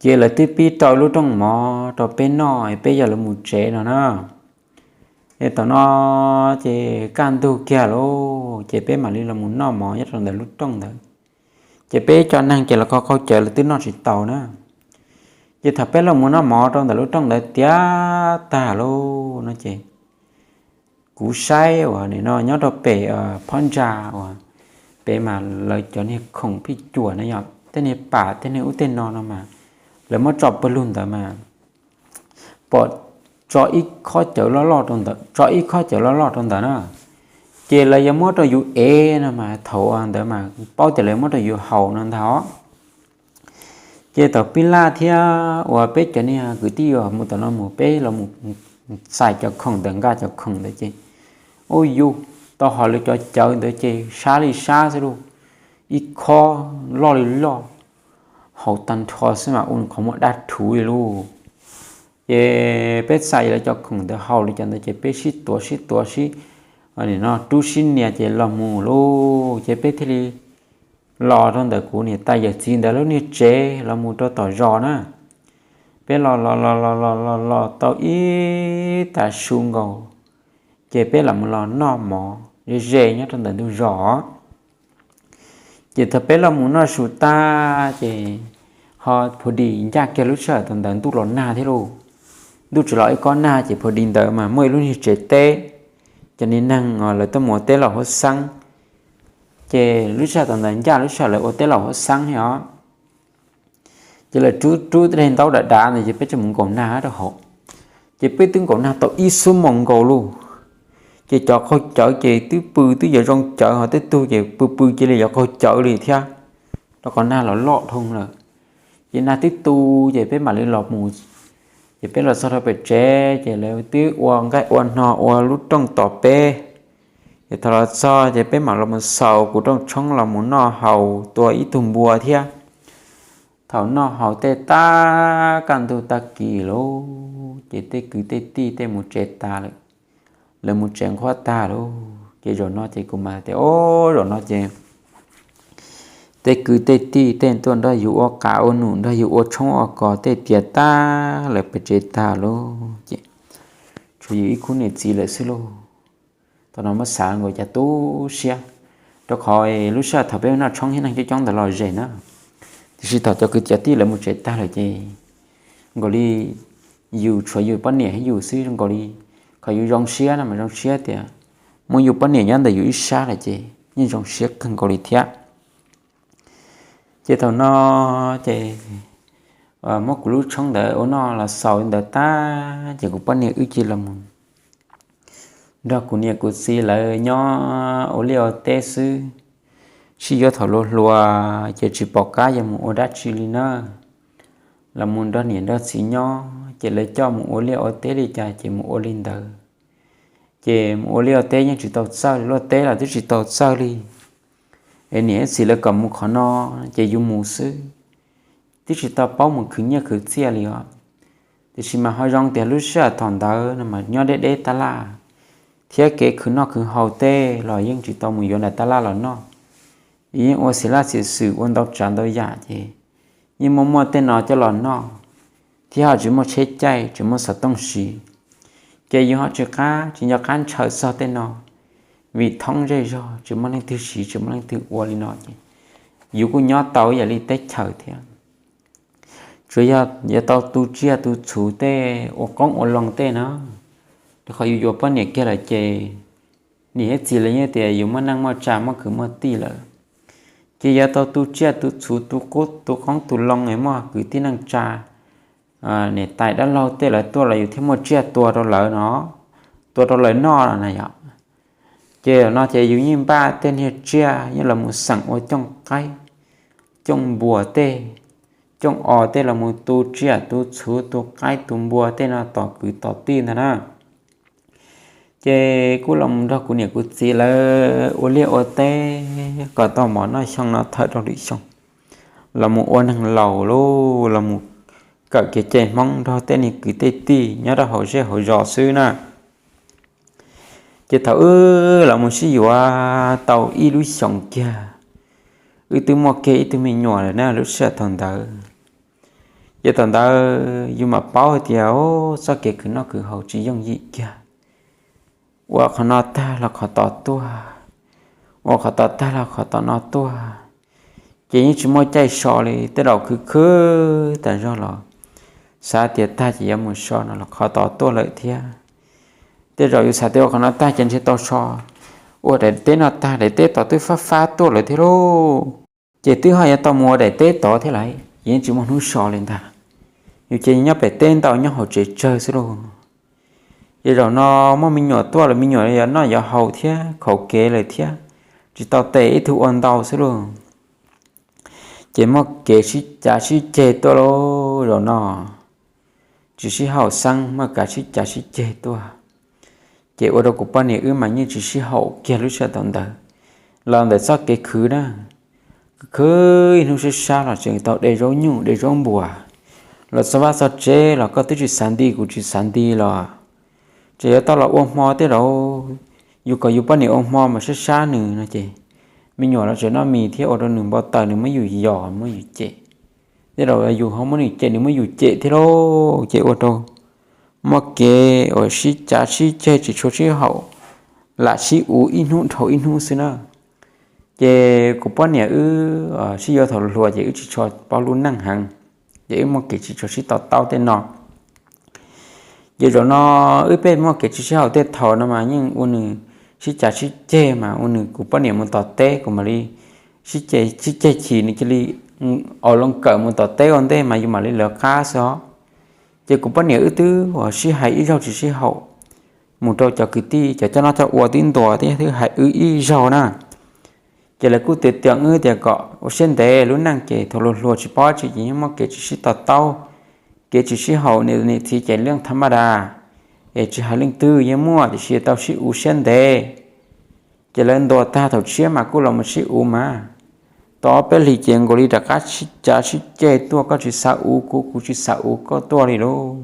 Ces lawv twb pib rau lub rooj mov rau peb noj peb yuav los mus tsev no na. Ces thaum no ces kaj ntug kiag lauj, ces peb mam li los mus noj mov nyob rau ntawm lub rooj ntawd. Ces peb cov neeg ces los qaug cawv los twb noj tsis tau na. Ces thaum peb los mus noj mov rau ntawm lub rooj ntawd tiav tag lauj no ces kuv saib uas nim no nyob rau pem phab ntsa uas pem mas lawv cov niag khoom phij cuam na yog tej niag pam tej niag ub tej no no mas lawv muab tso pawg lug ntawd mas pom tso ib khob cawv loj loj rau ntawd, tso ib khob cawv loj loj rau ntawd na. Ces lawv yuav muab rau yus ev no mas thaum ntawd mas paub tias lawv muab rau yus haus no ntag. Ces thaum pib laj thiab uas peb cov niag kwv tij uas mus tom no mus peb los mus txais cov khoom ntawd nqa cov khoom ntawd ces ua yus tau hos lawv cov cawv ntawd ces sab li sab xwb lauj, ib khob loj li loj, haus tag nrho xwb mas ua qhov muag dab rhuv li lauj. Ces peb txais lawv cov khoom ntawd haus li cov ntawd ces peb sib tuav sib tuav sib, nim no rub sib nias ces los mus lauj ces peb thiaj li los rau ntawm kuv niam tais yawm txiv ntawd lub niag tsev los mus rau tom zos na. Peb los los los los los los los tau ib tag su nkaus ces peb los mus los noj mov ze ze nyob rau ntawm ntug zos. Ces thaum peb los mus noj su tag ces ho pha di ncaj kiag lub sij hawm thaum ntawd ntuj los nag thiab lauj. Ntuj tsis los ib kob nag ces pha di ntawd mas muaj ib lub niag tsev teb, cov niag neeg lawv tuaj mus ua teb laum huab xeeb. Ces lub sij hawm thaum ntawd ncaj lub sij hawm lawv ua teb laum huab xeeb thiab os. Ces lawv rub rub tej ntaub dav dav ntawd ces peb tseem mus nkaum nag rau hauv. Ces peb twb nkaum nag tau ib xuab moos nkaus lauj. Ces cov qaug cawv ces twb pw twb yuav zoo cawv ho tej tug ces pw pw cia li yuav qaug cawv li thiab, rau qhov nag los loj dhau lawm. Ces nag twb tu ces peb mam li los mus. Ces peb los txog rau pem tsev ces lawv twb ua nqaij ua hno ua lub rooj tos peb. Ces thaum los txog ces peb mam los mus xaus kuv rooj tshoob los mus noj haus tua ib tug npua thiab. Thaum noj haus tej tag kaj ntug tag kis lauj ces tej kwv tej tij tej mus tsev tag lawm. Lawv mus tsev nqhuab tag lauj ces zaum no ces kuv mam tias o, zaum no ces tej kwv tej tij tej tuaj nrog yus ua qav ua num nrog yus ua tshoob ua kos tej tiav tag lawv pem tsev tag lauj ces tshuav yus ib khub niam txiv lawm xwb lauj. Thaum no muab xav nkaus cas tu siab, rau qhov lub sij hawm thaum peb noj tshoob thiab neeg coob coob ntawd los ze na, tiam sis thaum cov kwv cov tij lawv mus tsev tag lawm ces zoo nkaus li yus tshuav yus poj niam thiab yus xwb zoo nkaus li, qhov yus zoo siab no mas zoo siab tias muaj yus poj niam nyob ntawm yus ib sab lawm ces yeej zoo siab kawg nkaus li thiab. Ces thaum no ces muab kuv lub tshoob ntawd ua noj los xaus li ntawd tag ces kuv poj niam wb cia li los mus nrog kuv niam kuv txiv lawv nyob ua liaj ua teb xwb. Sib yuav thaum hluas hluas ces tsis pom qab yuav mus ua dab tsi li na. Los mus nrog niam nrog txiv nyob ces lawv coj mus ua liaj ua teb li cas ces mus ua li ntawd. Ces mus ua liaj ua teb yeej tsis tau txawj li, luaj teb los twb tsis tau txawj li. Es niam thiab txiv lawv kom mus qhov no ces yus mus xwb, twb tsis tau paub mus khwv nyiaj khwv txiaj li os. Tiam sis mas ho zoo tias lub sij hawm thaum ntawd no mas nyob deb deb tab laj, thiab kev khwv noj khwv haus tej los yeej tsis tau mus yuav nram tab laj los noj. Yeej ua xiv laj xiv xwm ua ntau tsav ntau yam ces yeej muaj muaj tej no coj los noj, thiab ho tsis muaj tsheb caij tsis muaj xov tooj siv, ces yus ho tsis qab tsis nco qab ntshaw txog tej no, vim thoob zej zog tsis muaj leej twg siv tsis muaj leej twg ua li no ces yus kuj nyob tau ib yam li teb chaws thiab. Tsuas yog yuav tau tu tsiaj tu txhuv tej ua qoob ua loo tej na, rau qhov yus yuav poj niam kiag lawm ces niam thiab txiv lawv yeej tias yus muaj neej muaj tsa muaj kwv muaj tij lawm, ces yuav tau tu tsiaj tu txhuv tu qub tu qoob tu loo es muaj kwv tij neej tsa niam tais dab laug tej lawv tuaj los yus thiaj muaj tsiaj tua rau lawv no, tua rau lawv noj no na yom. Ces no ces yus yeej npaj tej niag tsiaj yeej los mus xeem ua cooj qaib, cooj npua tej, cooj os tej los mus tu tsiaj tu txhuv tu qaib tu npua tej no tos kwv tos tij ntag na. Ces kuj los mus nrog kuv niam kuv txiv lawv ua liaj ua teb kom tau mov noj xyoo no thawm rau lwm xyoo, los mus ua neeg laus lauj, los mus kawm kev cai Hmoob nrog tej niag kwv tej tij nyob rau hauv zej hauv zos xwb na. Ces thaum wb los mus sib yuav tau ib lub xyoos kiag, wb twb muaj kiag ib tug me nyuam lawm na lub sij hawm thaum ntawd. Ces thaum ntawd yus mam paub hais tias txoj kev khwv noj khwv haus tsis yooj yim kiag. ua qhov no tag los qhov tod tuaj, ua qhov tod tag los qhov tod no tuaj, ces yeej tsis muaj caij so li. Tej zaum khwv khwv tas zog los xav tias tag ces yuav mus so no los qhov tod tuaj lawm thiab. Tej zaum yus xav tias ua qhov no tag ces ntshe tau so, ua daim teb no tag daim teb tod twb fab fab tuaj lawm thiab lauj. Ces twb ho yuav tau mus ua daim teb tod thiab lawm, ces yeej tsis muaj hnub so li ntag. Yus ces nyob pem teb ntau nyob hauv tsev tsawg xwb lauj. Ces zaum no muaj me nyuam tuaj lawm, me nyuam yuav noj yuav haus thiab khaum kev lawm thiab, tsis tau tes ib tug ua ntau xwb lauj. Ces muaj kev sib cav sib ceg tuaj lauj. Zaum no tsis sib haum xeeb, muaj kev sib cav sib ceg tuaj. Ces ua rau kuv poj niam wb mas yeej tsis sib haum kiag lub sij hawm thaum ntawd. Los ntawm txoj kev khwv na, khwv khwv ib hnub sab sab los tseem tau de zaub nyuj de zaub npuas, los txog vaj txog tsev los koj twb tsis xav nti kuv tsis xav nti los tseem yuav tau los ua hmo tej zaum. Yus kom yus poj niam ua hmo mas sab sab nws no ces me nyuam los tseem noj mis thiab ua rau nws npau taws, nws muab yus yos muab yus cem. Tej zaum yus ho muab nws cem nws muab yus cem thiab lauj. Ces ua rau muaj kev uas sib cav sib ceg tsis tshua sib haum, lam sib uv ib hnub dhau ib hnub xwb na. Ces kuv poj niam wb sib yuav thaum hluas ces wb tsis tshua paub lub neej heev, ces wb muaj kev tsis tshua sib to taub tej no. Ces zaum no wb peb muaj kev tsis sib haum tej thaum no mas yeej ua nws sib cav sib ceg mas ua nws kuv poj niam mus tom teb kuv mam li sib ceg sib ceg chim nws cia li aus loo kawm mus tom teb ua ntej mas yus mam li lawv qab xwb os. Ces kuv poj niam wb twb uas sib hais ib zaug tsis sib haum, mus rau cov kwv tij cov coj noj coj ua twb ntuas thiab twb hais wb ib zaug na. Ces lawv kuj tias tias wb tias kom ua siab ntev, lub neej ces thaum hluas hluas tsis paub tsi ces yeej muaj kev tsis sib to taub, kev tsis sib haum, niam txiv ces leej thab maj das, es tsis hais leej twg yeej muaj, tiam sis tau sib uv siab ntev. Ces lawv ntuas tag thaum tshiab mas kuj los mus sib uv mas, tau ob peb hlis ces nkaus li rov qab sib cav sib ceg tuaj, koj tsis xav uv kuv, kuv tsis xav uv koj tuaj li lauj.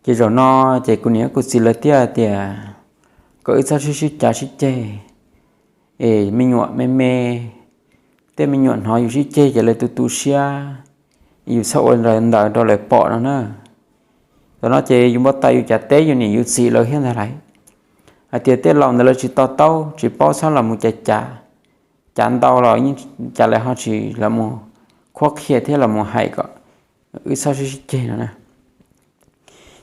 Ces zaum no ces kuv niam kuv txiv lawv thiaj tias kom wb txhob sib sib cav sib ceg, es me nyuam me me, tej me nyuam hnov yus sib ceg ces lawv tu tu siab, yus txhob ua ntawd rau lawv pom no na. Thaum no ces yus npau taws yus cas teb yus niam yus txiv lawv thiab ntag lauj, hais tias tej laus ntawd lawv tsis to taub tsis paub, txhob los mus cav cav, cav ntau los yeej cas lawv ho tsis los mus qhuab qhia thiab los mus hais kom wb txhob sib sib ceg no na.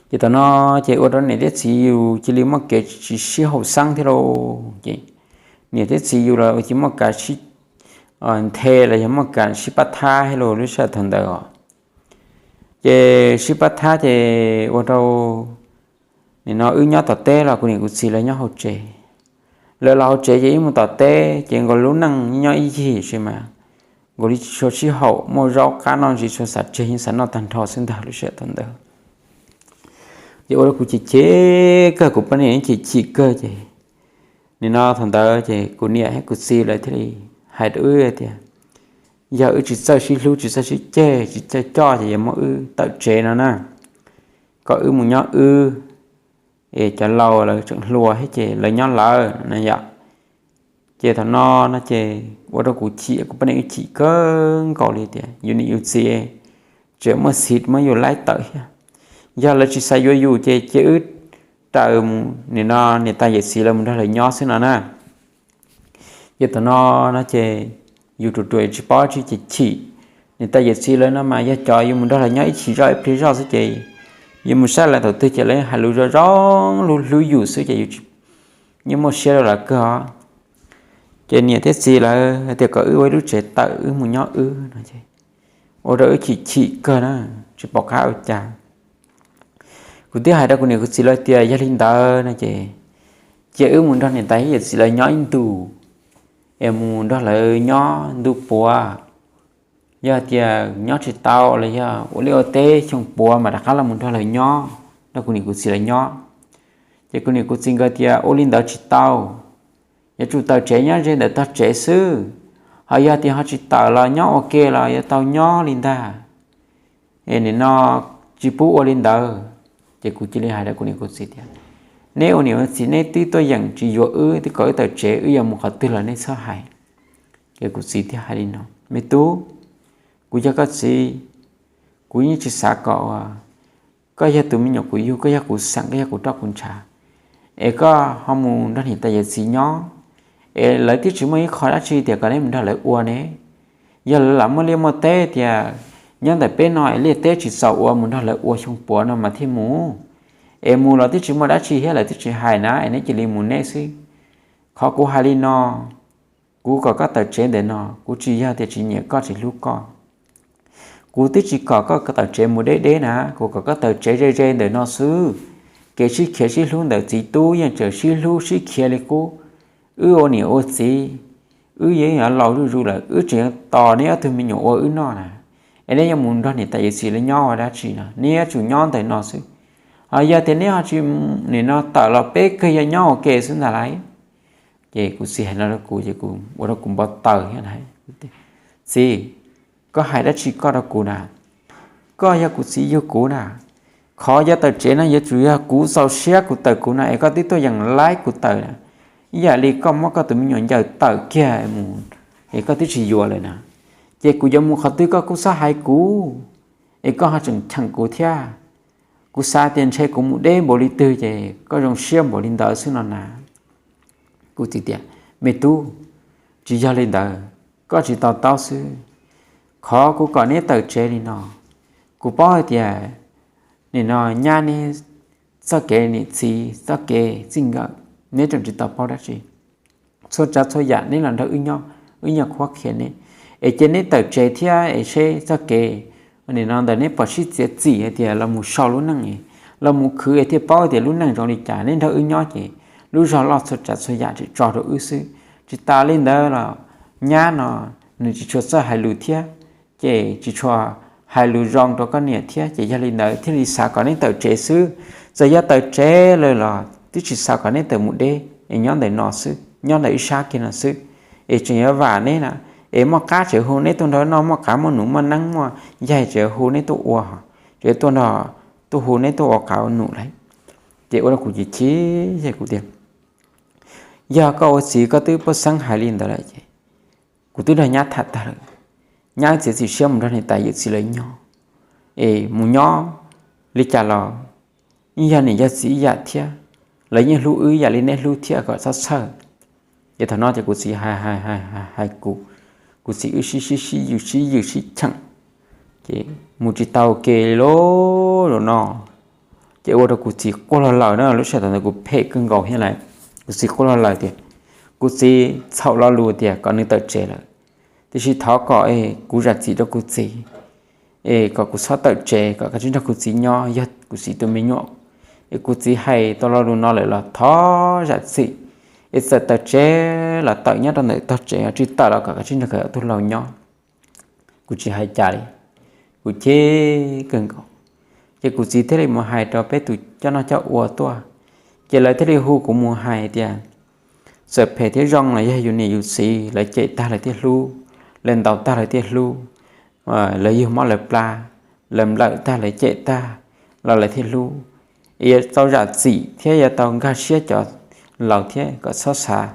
Ces thaum no ces ua rau niam thiab txiv yus cia li muaj kev tsis sib haum xeeb thiab lauj. Ces niam thiab txiv yus los ua cia muaj kev sib nthe los yog muaj kev sib pab thab thiab lauj lub sij hawm thaum ntawd os. Ces sib pab thab ces ua rau nim no wb nyob tom teb los kuv niam kuv txiv lawv nyob hauv tsev. Lawv los hauv tsev ces wb mus tom teb ces nkaus lub neej nyob ib yig sis mas nkaus li tsis tshua sib haum, muaj zaub qab noj ntsis tshua xav tseg, yeej xav noj tag nrho xwb ntag lub sij hawm thaum ntawd. Ces ua rau kuv chim chim kawg, kuv poj niam chim chim kawg ces nim no thaum ntawd ces kuv niam thiab kuv txiv lawv thiaj li hais rau wb tias yog wb tsis txawj sib hlub tsis txawj sib ceg tsis txawj coj ces yuav muab wb tawm tsev no na, kom wb mus nyob wb, es cov laus lawv tseem hluas thiab ces lawv nyob lawv no yom. Ces thaum no no ces ua rau kuv chim, kuv poj niam wb chim kawg nkaus li tias yus niam yus txiv tseem muaj xiv muab yus laib tawm thiab. Yog lawv tsis xav yuav yus ces cia wb raws mus nim no niam tais yawm txiv lawv mus nrog lawv nyob xwb no na. Ces thaum no no ces yus ruam ruam tsis paub tsi ces chim. Niam tais yawm txiv lawv no mas yog cov yus mus nrog lawv nyob ib chim zoj ib pliag zoj xwb ces yus mus saib lawv thaum twg ces lawv hais lus zoo zoo, lub hlub yus xwb ces yus yeej muaj siab rau lawv kawg os. Ces niam thiab txiv lawv tias kom wb ua ib lub tsev tawm wb mus nyob wb no ces ua rau wb chim chim kawg na, tsis pom qab ua cas. Kuv twb hais rau kuv niam kuv txiv lawv tias yog li ntawd no ces cia wb mus nrog niam tais thiab yawm txiv lawv nyob ib ntus, es mus nrog lawv nyob ntu puav. Yog tias nyob tsis tau los yog ua liaj ua teb xyoo puav mas rov qab los mus nrog lawv nyob, nrog kuv niam kuv txiv lawv nyob. Ces kuv niam kuv txiv nkawd tias ua li ntawd tsis tau, yuav tsum tawm tsev nyob ze ntawm tog tsev xwb. Ho yog tias ho tsis tawm los nyob ua ke los yuav tau nyob li ntag. Es nim no tsis pub ua li ntawd. Ces kuv cia li hais rau kuv niam kuv txiv tias neb ua niam ua txiv neb twb tuaj yeem tsis yuav wb, twb kom wb tawm tsev, wb yuav mus qhov twg los neb txhob hais. Ces kuv txiv thiaj hais li no, me tub, kuv yog koj txiv, kuv yeej tsis xav kom koj yog tus me nyuam kuv yug, koj yog kuv xeem, koj yog kuv roj kuv ntshav. es koj ho mus nrog niam tais yawm txiv nyob, es lawv twb tsis muaj ib qho dab tsi tias kom neb mus nrog lawv ua ne. Yog lawv lam muaj liaj muaj teb tias nyob ntawm peb no es liaj teb tsis txaus ua, mus nrog lawv ua xyoo puav no mas thiaj mus. Es mus los twb tsis muaj dab tsi thiab, lawv twb tsis hais na, es neb cia li mus neb xwb. Qhov kuv hais li no, kuv kom koj tawm tsev ntawm no, kuv tsis yog tias tsis nyiam koj tsis hlub koj. Kuv twb tsis kom koj tawm tsev mus deb deb na, kuv kom koj tawm tsev ze ze ntawm no xwb. Kev sib khiav sib hlub ntawm txiv tub yeej tseem sib hlub sib khiav li qub. Wb ua niam ua txiv, wb yeej yuav laus zuj zus lawm, wb tseem yuav tos neb ob tug me nyuam ua wb noj na. Es neb yuav mus nrog niam tais yawm txiv lawv nyob ua dab tsi no, neb yuav tsum nyob ntawm no xwb. Ho yog tias neb ho tsis, nim no tawm los peb kawg yuav nyob ua ke xwb ntag lauj. Ces kuv txiv hais no rau kuv ces kuv ua rau kuv npau taws thiab. Txiv, koj hais dab tsi koj rau kuv na? Koj yog kuv txiv yug kuv na. Qhov yuav tawm tsev no yuav tsum yog kuv txaus siab kuv tawm kuv no es koj twb tuaj yeem laib kuv tawm na. Ib yam li koj muab koj tus me nyuam ncaws tawm kiag mus es koj twb tsis yuav lawm na. Ces kuv yuav mus qhov twg koj kuj txhob hais kuv, es koj ho tseem cheem kuv thiab. Kuv xav tias ntshe kuv mus deb npaum li twg ces koj zoo siab npaum li ntawd xwb no na. Kuv txiv tias, me tub, tsis yog li ntawd, koj tsis to taub xwb. Qhov kuv kom neb tawm tsev li no, kuv paub hais tias nim no nyab neb txoj kev niam txiv txoj kev txij nkawm, neb tseem tsis tau paub dab tsi. Txhua tsav txhua yam neb los nrog wb nyob, wb nyuam qhuav qhia neb, es cia neb tawm tsev thiab es seb txoj kev nim no ntawm neb pom sib txiav txim hais tias los mus sau lub neej, los mus khwv es thiaj paub tias lub neej zoo li cas. Neb nrog wb nyob ces lub zog loj txhua tsav txhua yam tseem tso rau wb xwb. Tsis tas li ntawd los nyab no nws tsis tshua txawj hais lus thiab, ces tsis tshua hais lus zoo rau koj niam thiab, ces yog li ntawd thiaj li xav kom neb tawm tsev xwb. Txawm yog tawm tsev lawm los twb tsis xav kom neb tawm mus deb, es nyob ntawm no xwb, nyob ntawm ib sab kiag no xwb. Es tseem yuav vam neb na, es muaj qab tseem hu neb tuaj nrog noj, muaj qav muaj num muaj neeb muaj yaig tseem hu neb tuaj ua, tseem tuaj nrog, tuaj hu neb tuaj ua qav ua num lauj. Ces ua rau kuv chim chim, ces kuv tias, yog koj ua txiv koj twb puab xeeb hais li ntawd lawm ces kuv twb nrog nyab tham tag lawm. Nyab txiav txim siab mus nrog niam tais yawm txiv lawv nyob, es mus nyob li cas los yeej yog niam yog txiv ib yam thiab, lawv yeej hlub wb ib yam li neb hlub thiab, kom txhob txhawj. Ces thaum no ces kuv txiv hais, hais kuv, kuv txiv wb sib sib sib yws sib yws sib cheem, ces mus tsis tau ke li lauj no. Ces ua rau kuv txiv quaj log lawm na, lub sij hawm ntawd kuv phem kawg nkaus thiab lawm. Kuv txiv quaj log lawm tias, kuv txiv txhaum lo lus tias kom nws tawm tsev lawm, tiam sis thov kom es kuv zam txim rau kuv txiv, es kom kuv txhob tawm tsev, kom kav tsij nrog kuv txiv nyob, yog kuv txiv tus me nyuam. Es kuv txiv hais tau lo lus no lawm los thov zam txim, es txawm tawm tsev los tawm nyob rau ntawm tog tsev, tsis tawm los kom kav tsij nrog nkawd ob tug laus nyob. Kuv tsis hais cas li, kuv chim kawg nkaus. Ces kuv txiv thiaj li mus hais rau peb tus coj noj coj ua tuaj, ces lawv thiaj li hu kuv mus hais tias, txawm phem thiab zoo los yog yus niam yus txiv, lawv cem tag lawv thiaj hlub, lawv ntaus tag lawv thiaj hlub, lawv yug mob lawv plab, lawv nplawm tag lawv cem tag los lawv thiaj hlub. Yuav tau zam txim thiab yuav tau nkag siab cov laus thiab kom txhob xav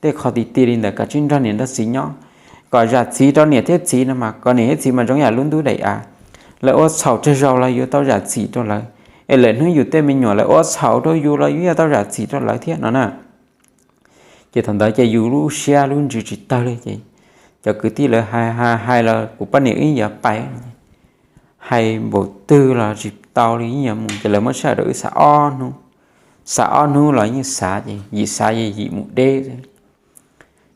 tej qho ti ti li ntawd, kom tsij nrog niam nrog txiv nyob, kom zam txim rau niam thiab txiv no mas, kom niam thiab txiv mas zoo yam lub ntub daim av. Lawv ua txhaum tsawg zaus los yuav tau zam txim rau lawv, es lawv hnub yus tej me nyuam lawv ua txhaum rau yus los yus yuav tau zam txim rau lawv thiab no na. Ces thaum ntawd ces yus lub siab lub ntsws tsis tawg li ces cov kwv tij lawv hais hais los kuv poj niam wb yuav pais, hais npaum twg los tsis tau li, yeej yuav mus. Ces lawv muab sij hawm rau wb xav ob hnub, xav ob hnub los yeej xav ces yim xav ces yim mus deb.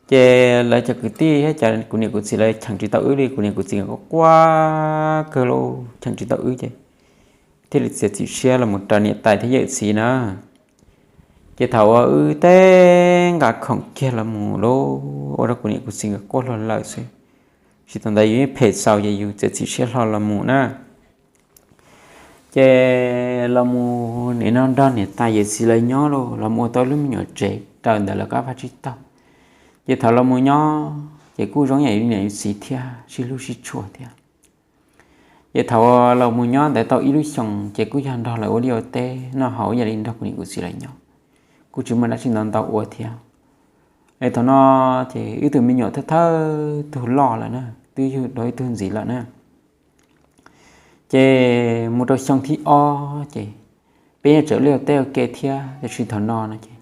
Ces lawv cov kwv tij thiab cov kuv niam kuv txiv lawv cheem tsis tau wb li, kuv niam kuv txiv quaj quaj kawg li, cheem tsis tau wb ces thiaj li txiav txim siab los mus raws niam tais thiab yawm txiv na. Ces thaum uas wb teb nqa khoom kiag los mus lauj, ua rau kuv niam kuv txiv nkawd quaj hlo lawm xwb. Tsis tas ntawd yus yeej phem txaus ces yus txiav txim siab hlo los mus na. Ces los mus nim no nrog niam tais yawm txiv lawv nyob lauj, los mus ua tau lub me nyuam tsev raws ntawm lawv kab vaj tsib taug. Ces thaum los mus nyob ces kuj zoo yam li niam li txiv thiab, sib hlub sib tshua thiab. Ces thaum los mus nyob ntawd tau ib lub xyoos ces kuj yog nrog lawv ua liaj ua teb noj haus ib yam li nrog kuv niam kuv txiv lawv nyob, kuj tsis muaj dab tsi ntau ntau ua thiab. Es thaum no ces wb tus me nyuam thawj thawj tug loj lawm na, twb yug dua ib tug ntxiv lawm na. Ces mus rau xyoo thib ob ces peb yeej tseem ua liaj ua teb ua ke thiab, tiam sis thaum no no ces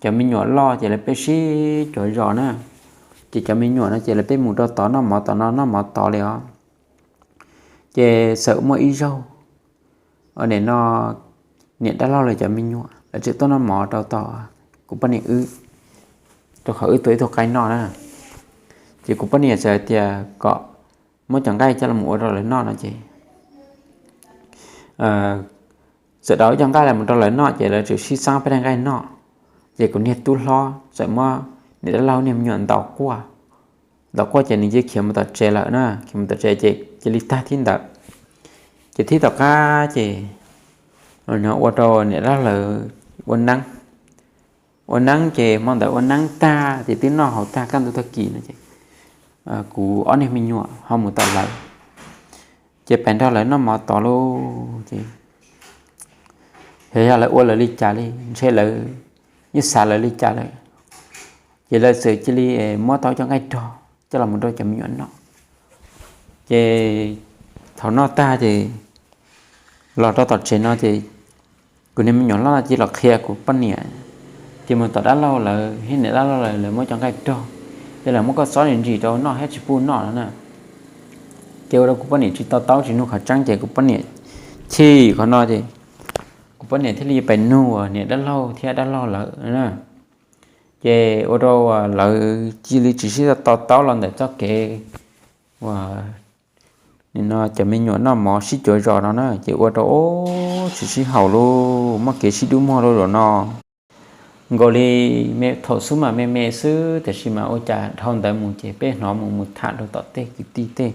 cov me nyuam loj ces lawv peb sib cuav zos na, ces cov me nyuam no ces lawv peb mus rau tod noj mov tod no noj mov tod li os. Ces txawm muaj ib zaug, nim no niam dab laug lawv cov me nyuam lawv tseem tuaj noj mov rau tom kuv poj niam wb, rau qhov wb tua ib tug qaib noj na. Ces kuv poj niam txawm hais tias kom muab cov nqaij coj los ua rau lawv noj no ces txawm daus cov nqaij los rau lawv noj ces lawv tseem sib txeeb peb daim nqaij noj. Ces kuv niag tub hlob txawm muab niam dab laug niag me nyuam ntaus quaj, ntaus quaj ces nws cia li khiav mus tom tsev lawm na, khiav mus tom tsev ces cia li tag thib ntawd. Ces thib tom qab ces ua rau niam dab laug lawv ua neeb, ua neeb ces hmo ntawd ua neeb tag ces twb noj haus tag kaj ntug tag kis no ces kuv ob niag me nyuam ho mus tom lawv, ces pem nrog lawv noj mov tod lauj ces xyov yog lawv ua lawv li cas li, ntshe lawv yeej xav lawv li cas lawm, ces lawv txawm cia li muab tau cov nqaij rog coj los mus rau cov me nyuam noj. Ces thaum noj tag ces los rau tom tsev no ces kuv niag me nyuam hlob cia li los qhia kuv poj niam, ces mus tom dab laug lawv thiab niam dab laug lawv, lawv muab cov nqaij rog, ces lawv muab koj txob ntsim rau noj thiab tsis pub noj no na. Ces ua rau kuv poj niam tsis to taub tsis nug qhov tseeb ces kuv poj niam chim qhov no ces kuv poj niam thiaj li pes nug niam dab laug thiab dab laug lawv na. Ces ua rau lawv cia li tsis sib to taub los ntawm txoj kev uas nim no cov me nyuam noj mov sib cuav zos no na, ces ua rau tsis sib haum lauj, muaj kev sib dub muag lauj zaum no. Nkaus li thaum xub mas me me xwb tiam sis mas ua cas dhau ntawd mus ces peb hnov mus mus tham rau tom tej kwv tij tej,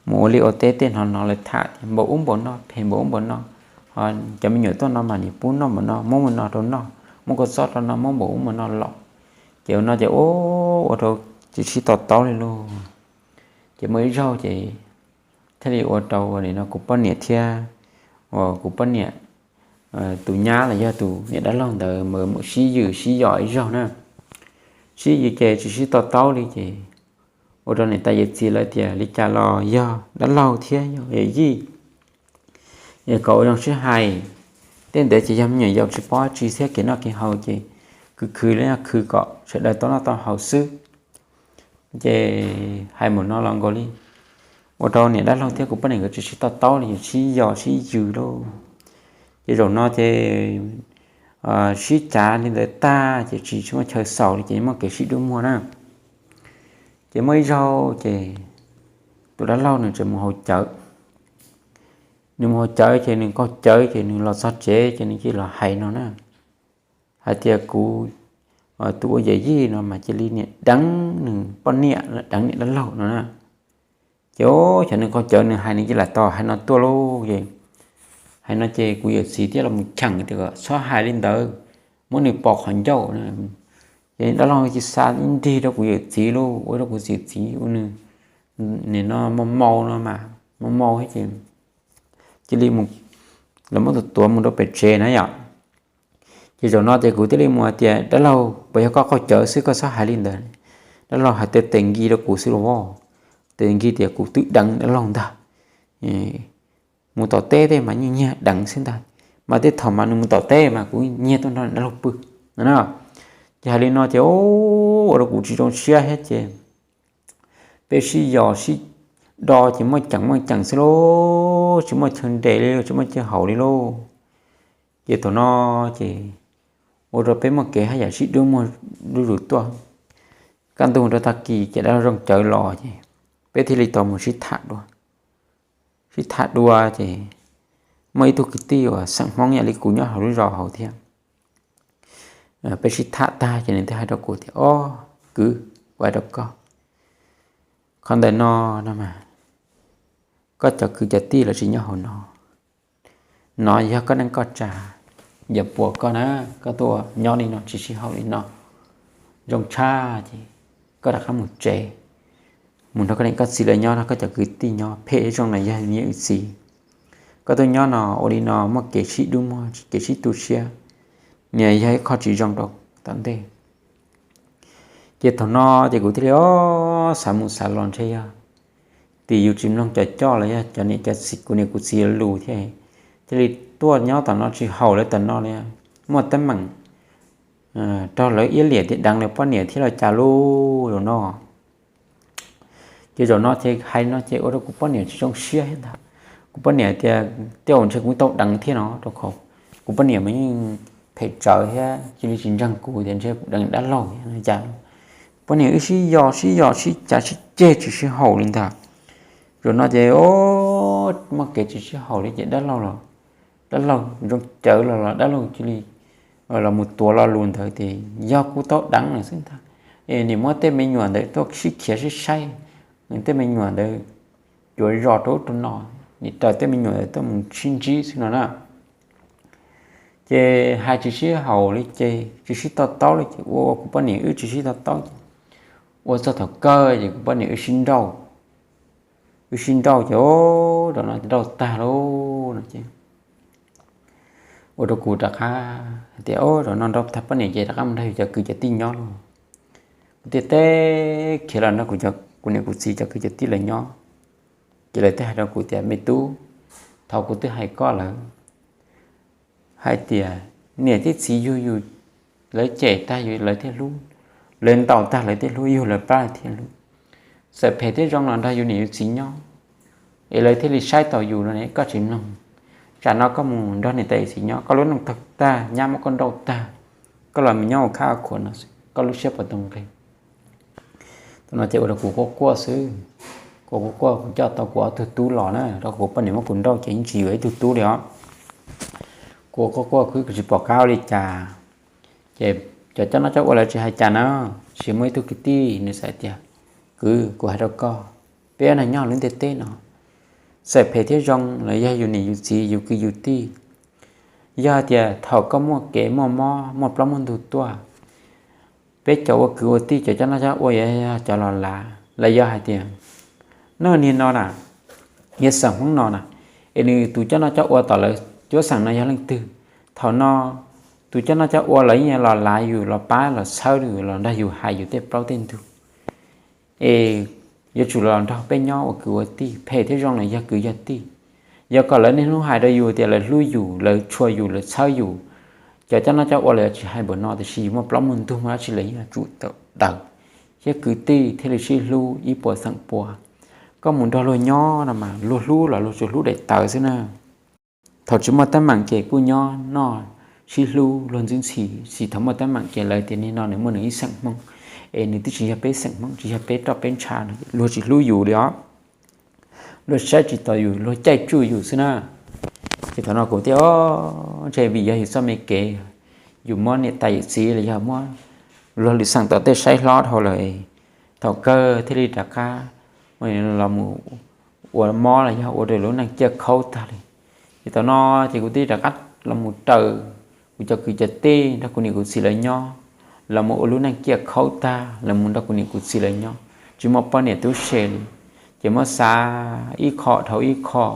mus ua liaj ua teb tej hnov hnov lawv tham tias npaum ub npaum no phem npaum ub npaum no, ho cov me nyuam tuaj no mas nim pub noj npaum no muab npaum no rau noj, muab kua txob rau no muab npaum ub npaum no los. Ces ua no ces ua rau tsis sib to taub li lauj. Ces muaj ib zaug ces thiaj li ua rau nim no kuv poj niam thiab uas kuv poj niam tus nyab los yog tus niam dab laug ntawd mas mus sib yws sib yos ib zaug na. Sib yws ces tsis sib to taub li ces ua rau niam tais yawm txiv lawv tias li cas los yog dab laug thiab yog yawm yij, kom ua zoo sib hais. Tej ntawd ces yog me nyuam yaus tsis paub tsi thiab kev noj kev haus ces khwv khwv los yog khwv kom sawv daws tau noj tau haus xwb. Ces hais mus no los nkaus li ua rau niam dab laug thiab kuv poj niam nkawd tsis sib to taub li, sib yos sib yws lauj. Ces zaum no ces sib cav li ntawd tag ces tsis tsis muaj chaw xaus li ces muaj kev sib dub muag na. Ces muaj ib zaug ces tus dab laug nws tseem mus haus cawv. Nws mus haus cawv ces nws qaug cawv ces nws los txog tsev ces nws cia li los hais no na, hais tias kuv tus ua yawm yij no mas cia li niam deev nws poj niam, deev niam dab laug no na. Ces xyov nws qaug cawv nws hais nws cia li lam tau hais no tuaj lauj. Ces hais no ces kuv yawm txiv thiaj los mus cheem tias kom txhob hais li ntawd, muab nws pov qhov ncauj. Ces dab laug cia li xa ib nrig rau kuv yawm txiv lauj, ua rau kuv yawm txiv ua nws nim no mau mau no mas mau mau thiab ces cia li mus, lawv muab tus tuav mus rau pem tsev na yom. Ces zaum no ces kuv thiaj li mus hais tias dab laug, puas yog koj qaug cawv xwb koj txhob hais li ntawd. Dab laug hais tias tes nkis rau kuv xwb los, tes nkis tias kuv twb deev dab laug ntag. Mus tom teb tej mas nyiag nyiag deev xwb ntag, mas tej thaum mas nws mus tom teb mas kuv nyiag tuaj nrog dab laug pw no na. Ces hais li no ces ua rau kuv tsis zoo siab thiab ces peb sib yos sib do ces muaj ceem muaj ceem xwb lauj, tsis muaj chaw nres li, tsis muaj chaw haus li lauj. Ces thaum no ces ua rau peb muaj kev haj yam sib dub muag zuj zus tuaj. Kaj ntug rau tag kis ces dab laug zoo cawv los ces peb thiaj li tau mus sib tham dua. Sib tham dua ces muaj ib tug kwv tij uas xeem Hmoob yam li kuv nyob hauv lub zos hauv thiab. Peb sib tham tag ces nws thiaj hais rau kuv tias, Ob, kwv, kuv hais rau koj, qhov ntawm no no mas koj cov kwv cov tij lawv tsis nyob hauv no. No yog koj neej koj tsa, yog puas koj na, koj tuaj nyob li no tsis sib haum li no. Zoo tshaj ces koj rov qab mus tsev, mus nrog koj niam koj txiv lawv nyob, nrog koj cov kwv tij nyob, phem zoo no yog niam yawm txiv. Koj tuaj nyob no ua li no muaj kev sib dub muag, kev sib tu siab, nws yog ib qho tsis zoo rau tom ntej. Ces thaum no ces kuv thiaj li ob xav mus xav los ntshe yog tim yus tsis mloog cov coj los yog cov niam cov txiv, kuv niam kuv txiv lus thiab, thiaj li tuaj nyob tom no tsis haum lawv tom no li, muaj teeb meem raug lawv iab liam thiab deev lawv poj niam thiab los cas lauj zaum no. Ces zaum no ces hais no ces ua rau kuv poj niam tsis zoo siab thiab ntag. Kuv poj niam tias tej zaum ntshe kuv tau deev thiab no rau qhov kuv poj niam mas yeej phem tsawv thiab cia li tsis ntseeg kuv tias ntshe kuv deev dab laug thiab no cas. Poj niam wb sib yos sib yos sib cav sib ceg tsis sib haum li ntag. Zaum no ces muaj kev tsis sib haum li ces dab laug los, dab laug zoo cawv los los dab laug cia li los mus tuav lo lus ntawd tias yog kuv tau deev lawm xwb ntag. Es nim muab tej me nyuam ntawd tuaj sib khiav sib saib, nws tej me nyuam ntawd cuav zos rau ub rau no, nim raws tej me nyuam ntawd tuaj mus sib ntsib xwb no na. Ces hais tsis sib haum li ces tsis sib to taub li ces ua kuv poj niam wb tsis sib to taub ces ua txog thaum kawg ces kuv poj niam wb sib nrauj. Wb sib nrauj ces zaum no nrauj tag lauj no ces ua rau kuv rov qab hais tias zaum no nrauj tag poj niam ces rov qab mus nrog yus cov kwv cov tij nyob lauj. Kuv thiaj teb khiav los nrog kuv niam kuv txiv cov kwv cov tij lawv nyob. Ces lawv thiaj hais rau kuv tias me tub, thaum kuv twb hais koj lawm hais tias niam thiab txiv yug yus, lawv cem tag yus lawv thiaj hlub, lawv ntaus tag lawv thiaj hlub, yug lawv plab lawv thiaj hlub. Txawm phem thiab zoo los nrog yus niam yus txiv nyob es lawv thiaj li saib taus yus no ne, koj tsis mloog. Tsam no koj mus nrog niam tais yawm txiv nyob, koj lub neej tag tag, nyab muab koj nrauj tag, koj los mus nyob ua khab ua khuam no xwb, koj lub siab puas tau nqig? Thaum no ces ua rau kuv quaj quaj xwb, kuv quaj quaj kuv coj tau kuv ob tug tub los na, rau kuv poj niam muab kuv nrauj ces yeej tsis yuav ib tug tub li os. Kuv quaj quaj kuv tsis pom qab ua li cas. Ces cov coj noj coj ua lawv tsis hais cas na, tsis muaj ib tug kwv tij nws txawm tias kwv, kuv hais rau koj, peb neeg nyob lub ntiaj teb no, txawm phem thiab zoo los yog yus niam yus txiv yus kwv yus tij. Yog hais tias thaum koj muaj kev muaj mob muaj plaub muaj ntug tuaj, peb cov ua kwv ua tij cov coj noj coj ua yuav yog cov los lav los yog hais tias noj niag no na, yog xeem Hmoob no na, es nws tus coj noj coj ua tom lawv cuab xeem no yog leej twg? Thaum no tus coj noj coj ua los yeej los lav yus los pab los txhawb yus los nrog yus hais yus tej plaub tej ntug. Es yuav tsum los nrog peb nyob ua kwv ua tij, phem thiab zoo los yog kwv yog tij. Yog kom lawv niaj hnub hais rau yus tias lawv hlub yus, lawv tshua yus, lawv txhawb yus, cov coj noj coj ua lawv tsis hais npaum no, tiam sis yus muaj plaub muaj ntug muaj dab tsi lawv yeej yuav tsum tau daws. Thiab kwv tij thiaj li sib hlub ib puas xeem pua. Koj mus nrog luag nyob no mas luag hlub los luag tsuas hlub daim tawv xwb na. Thaum tsis muaj teeb meem ces kuj nyob noj sib hlub luag ntxhi ntxhi, tsis thaum muaj teeb meem ces lawv tias niag no nws muaj nws ib xeem Hmoob, es nws twb tsis yog peb xeem Hmoob, tsis yog peb roj peb ntsha no, luag tsis hlub yus li os. Luag saib tsis taus yus, luag caij tsuj yus xwb na. Ces thaum no kuv thiaj, o, ntshe vim yog yus txoj me kev, yus muab niam tais yawm txiv los yog muab luag lwm xeem tom tej saib hlob dhau lawm, thaum kawg thiaj li rov qab los mus ua mob los yog ua rau lub neej ciaj khaub tag li. Ces thaum no ces kuv thiaj rov qab los mus raws kuv cov kwv cov tij nrog kuv niam kuv txiv lawv nyob, los mus ua lub neej ciaj khaub tag los mus nrog kuv niam kuv txiv lawv nyob, tsis muaj poj niam tub se li. Ces muab xav ib qho dhau ib qho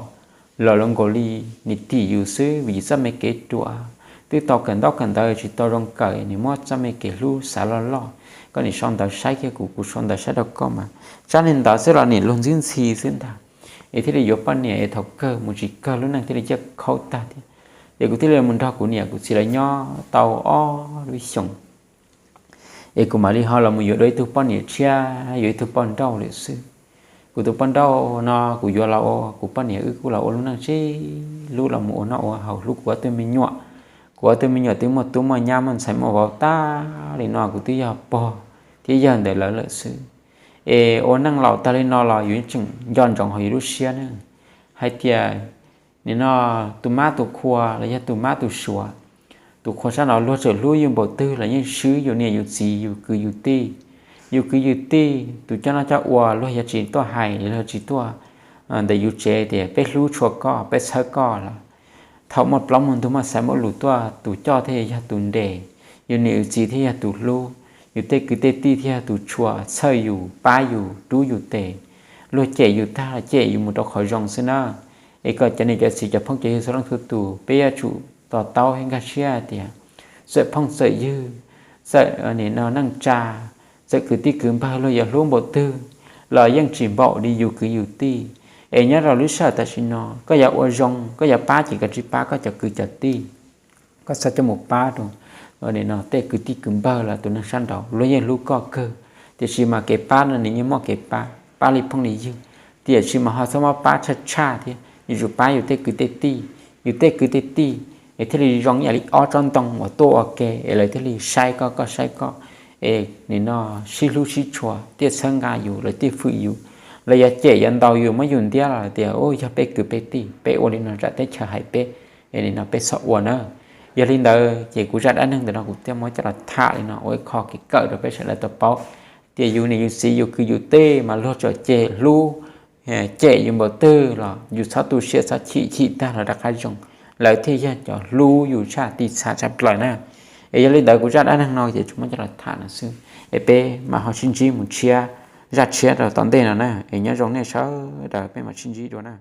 los lawv nkaus li nim tim yus xwb, vim yus txoj me kev ruam twb tau kawm ntaub kawm ntawv tsis tau zoo kawm, nim muab txoj me kev hlub xav loj loj. Koj nim sau ntawv saib kiag kuv, kuv sau ntawv saib rau koj mas tsab niag ntawv xwb los nim luag ntxhi ntxhi xwb ntag. Es thiaj li yuav poj niam es thaum kawg mus tsis kawg lub neej thiaj li ciaj khaub tag thiab. Ces kuv thiaj li mus nrog kuv niam kuv txiv lawv nyob tau ob lub xyoos. Es kuv mam li ho los mus yuav dua ib tug poj niam tshiab, yuav ib tug poj nrauj lawm xwb. Kuv tus poj nrauj no kuv yuav los ua kuv poj niam, wb kuj los ua lub neej sib hlub los mus ua noj ua haus hlub kuv ob tug me nyuam. Kuv ob tug me nyuam twb muaj tub muaj nyab muaj ntxhais muaj vauv tag li no, kuv twb yog pog thiab yawg ntawm lawv lawm xwb. Es ua neej laus tag li no los yus tseem nco ntsoov hauv yus lub siab ne, hais tias nim no tus mab tus qhua los yog tus mab tus suav, tus qhua sab no luag tseem hlub yus npaum twg los yeej swb yus niam yus txiv yus kwv yus tij. Yus kwv yus tij tus coj noj coj ua luag yuav tsis tuaj hais, luag tsis tuaj ntawm yus tsev tias peb hlub tshua koj, peb txhawb koj los. Thaum muaj plaub muaj ntug muaj xaiv muaj lus tuaj, tus coj thiaj yog tus nres, yus niam yus txiv thiaj yog tus hlub, yus tej kwv tej tij thiaj yog tus tshua txhawj yus, pab yus, rub yus tes. Luag cem yus tag los cem yus mus rau qhov zoo xwb na. Es kom cov niam cov txiv cov phooj cov ywg txhua leej txhua tus peb yuav tsum to taub thiab nkag siab tias txawm phooj txawm ywg, txawm nim no neej tsa, txawm kwv tij kwv npawg luag yuav hlub npaum twg los yeej tsis npaum li yus kwv yus tij. Es nyob rau lub sij hawm tam sim no koj yuav ua zoo, koj yuav pab ces koj tsis pab koj cov kwv cov tij, koj txhob coj mus pab rau tej kwv tij kwv npawg los tus neeg sab nraud, luag yeej hlub koj kawg. Tiam sis mas kev pab no nws yeej muaj kev pab, pab li phooj li ywg, tiam sis mas ho txhob muab pab tshaj tshaj thiab. Yuav tsum pab yus tej kwv tej tij, yus tej kwv tej tij es thiaj li zoo ib yam li ob tsob ntoo uas tuaj ua ke es lawv thiaj li saib koj, koj saib koj, es nim no sib hlub sib tshua, thiaj txhawb nqa yus, lawv thiaj fwm yus. Lawv yuav cem yuav ntaus yus, muab yus ntiab los tias, u, yog peb kwv peb tij, peb ua li no tsam teb chaws hais peb, es nim no peb txhob ua na. Yog li ntawd ces kuv zaj dab neeg ntawm no kuv thiaj muab coj los tham li no ua ib qho kev kawm rau peb sawv daws tau paub tias yus niam yus txiv yus kwv yus tij mas luag txawm cem hlub cem yus npaum twg los yus txhob tu siab, txhob chim, chim tag los rov qab zoo. Lawv thiaj yog cov hlub yus tshaj tij txha tshaj plaws na. Es yog li ntawd kuv zaj dab neeg no ces tsuas muab coj los tham no xwb, es peb mam ho sib ntsib mus tshiab, zaj tshiab rau tom ntej no na. Es nyob zoo nej sawv daws, peb mam sib ntsib dua na.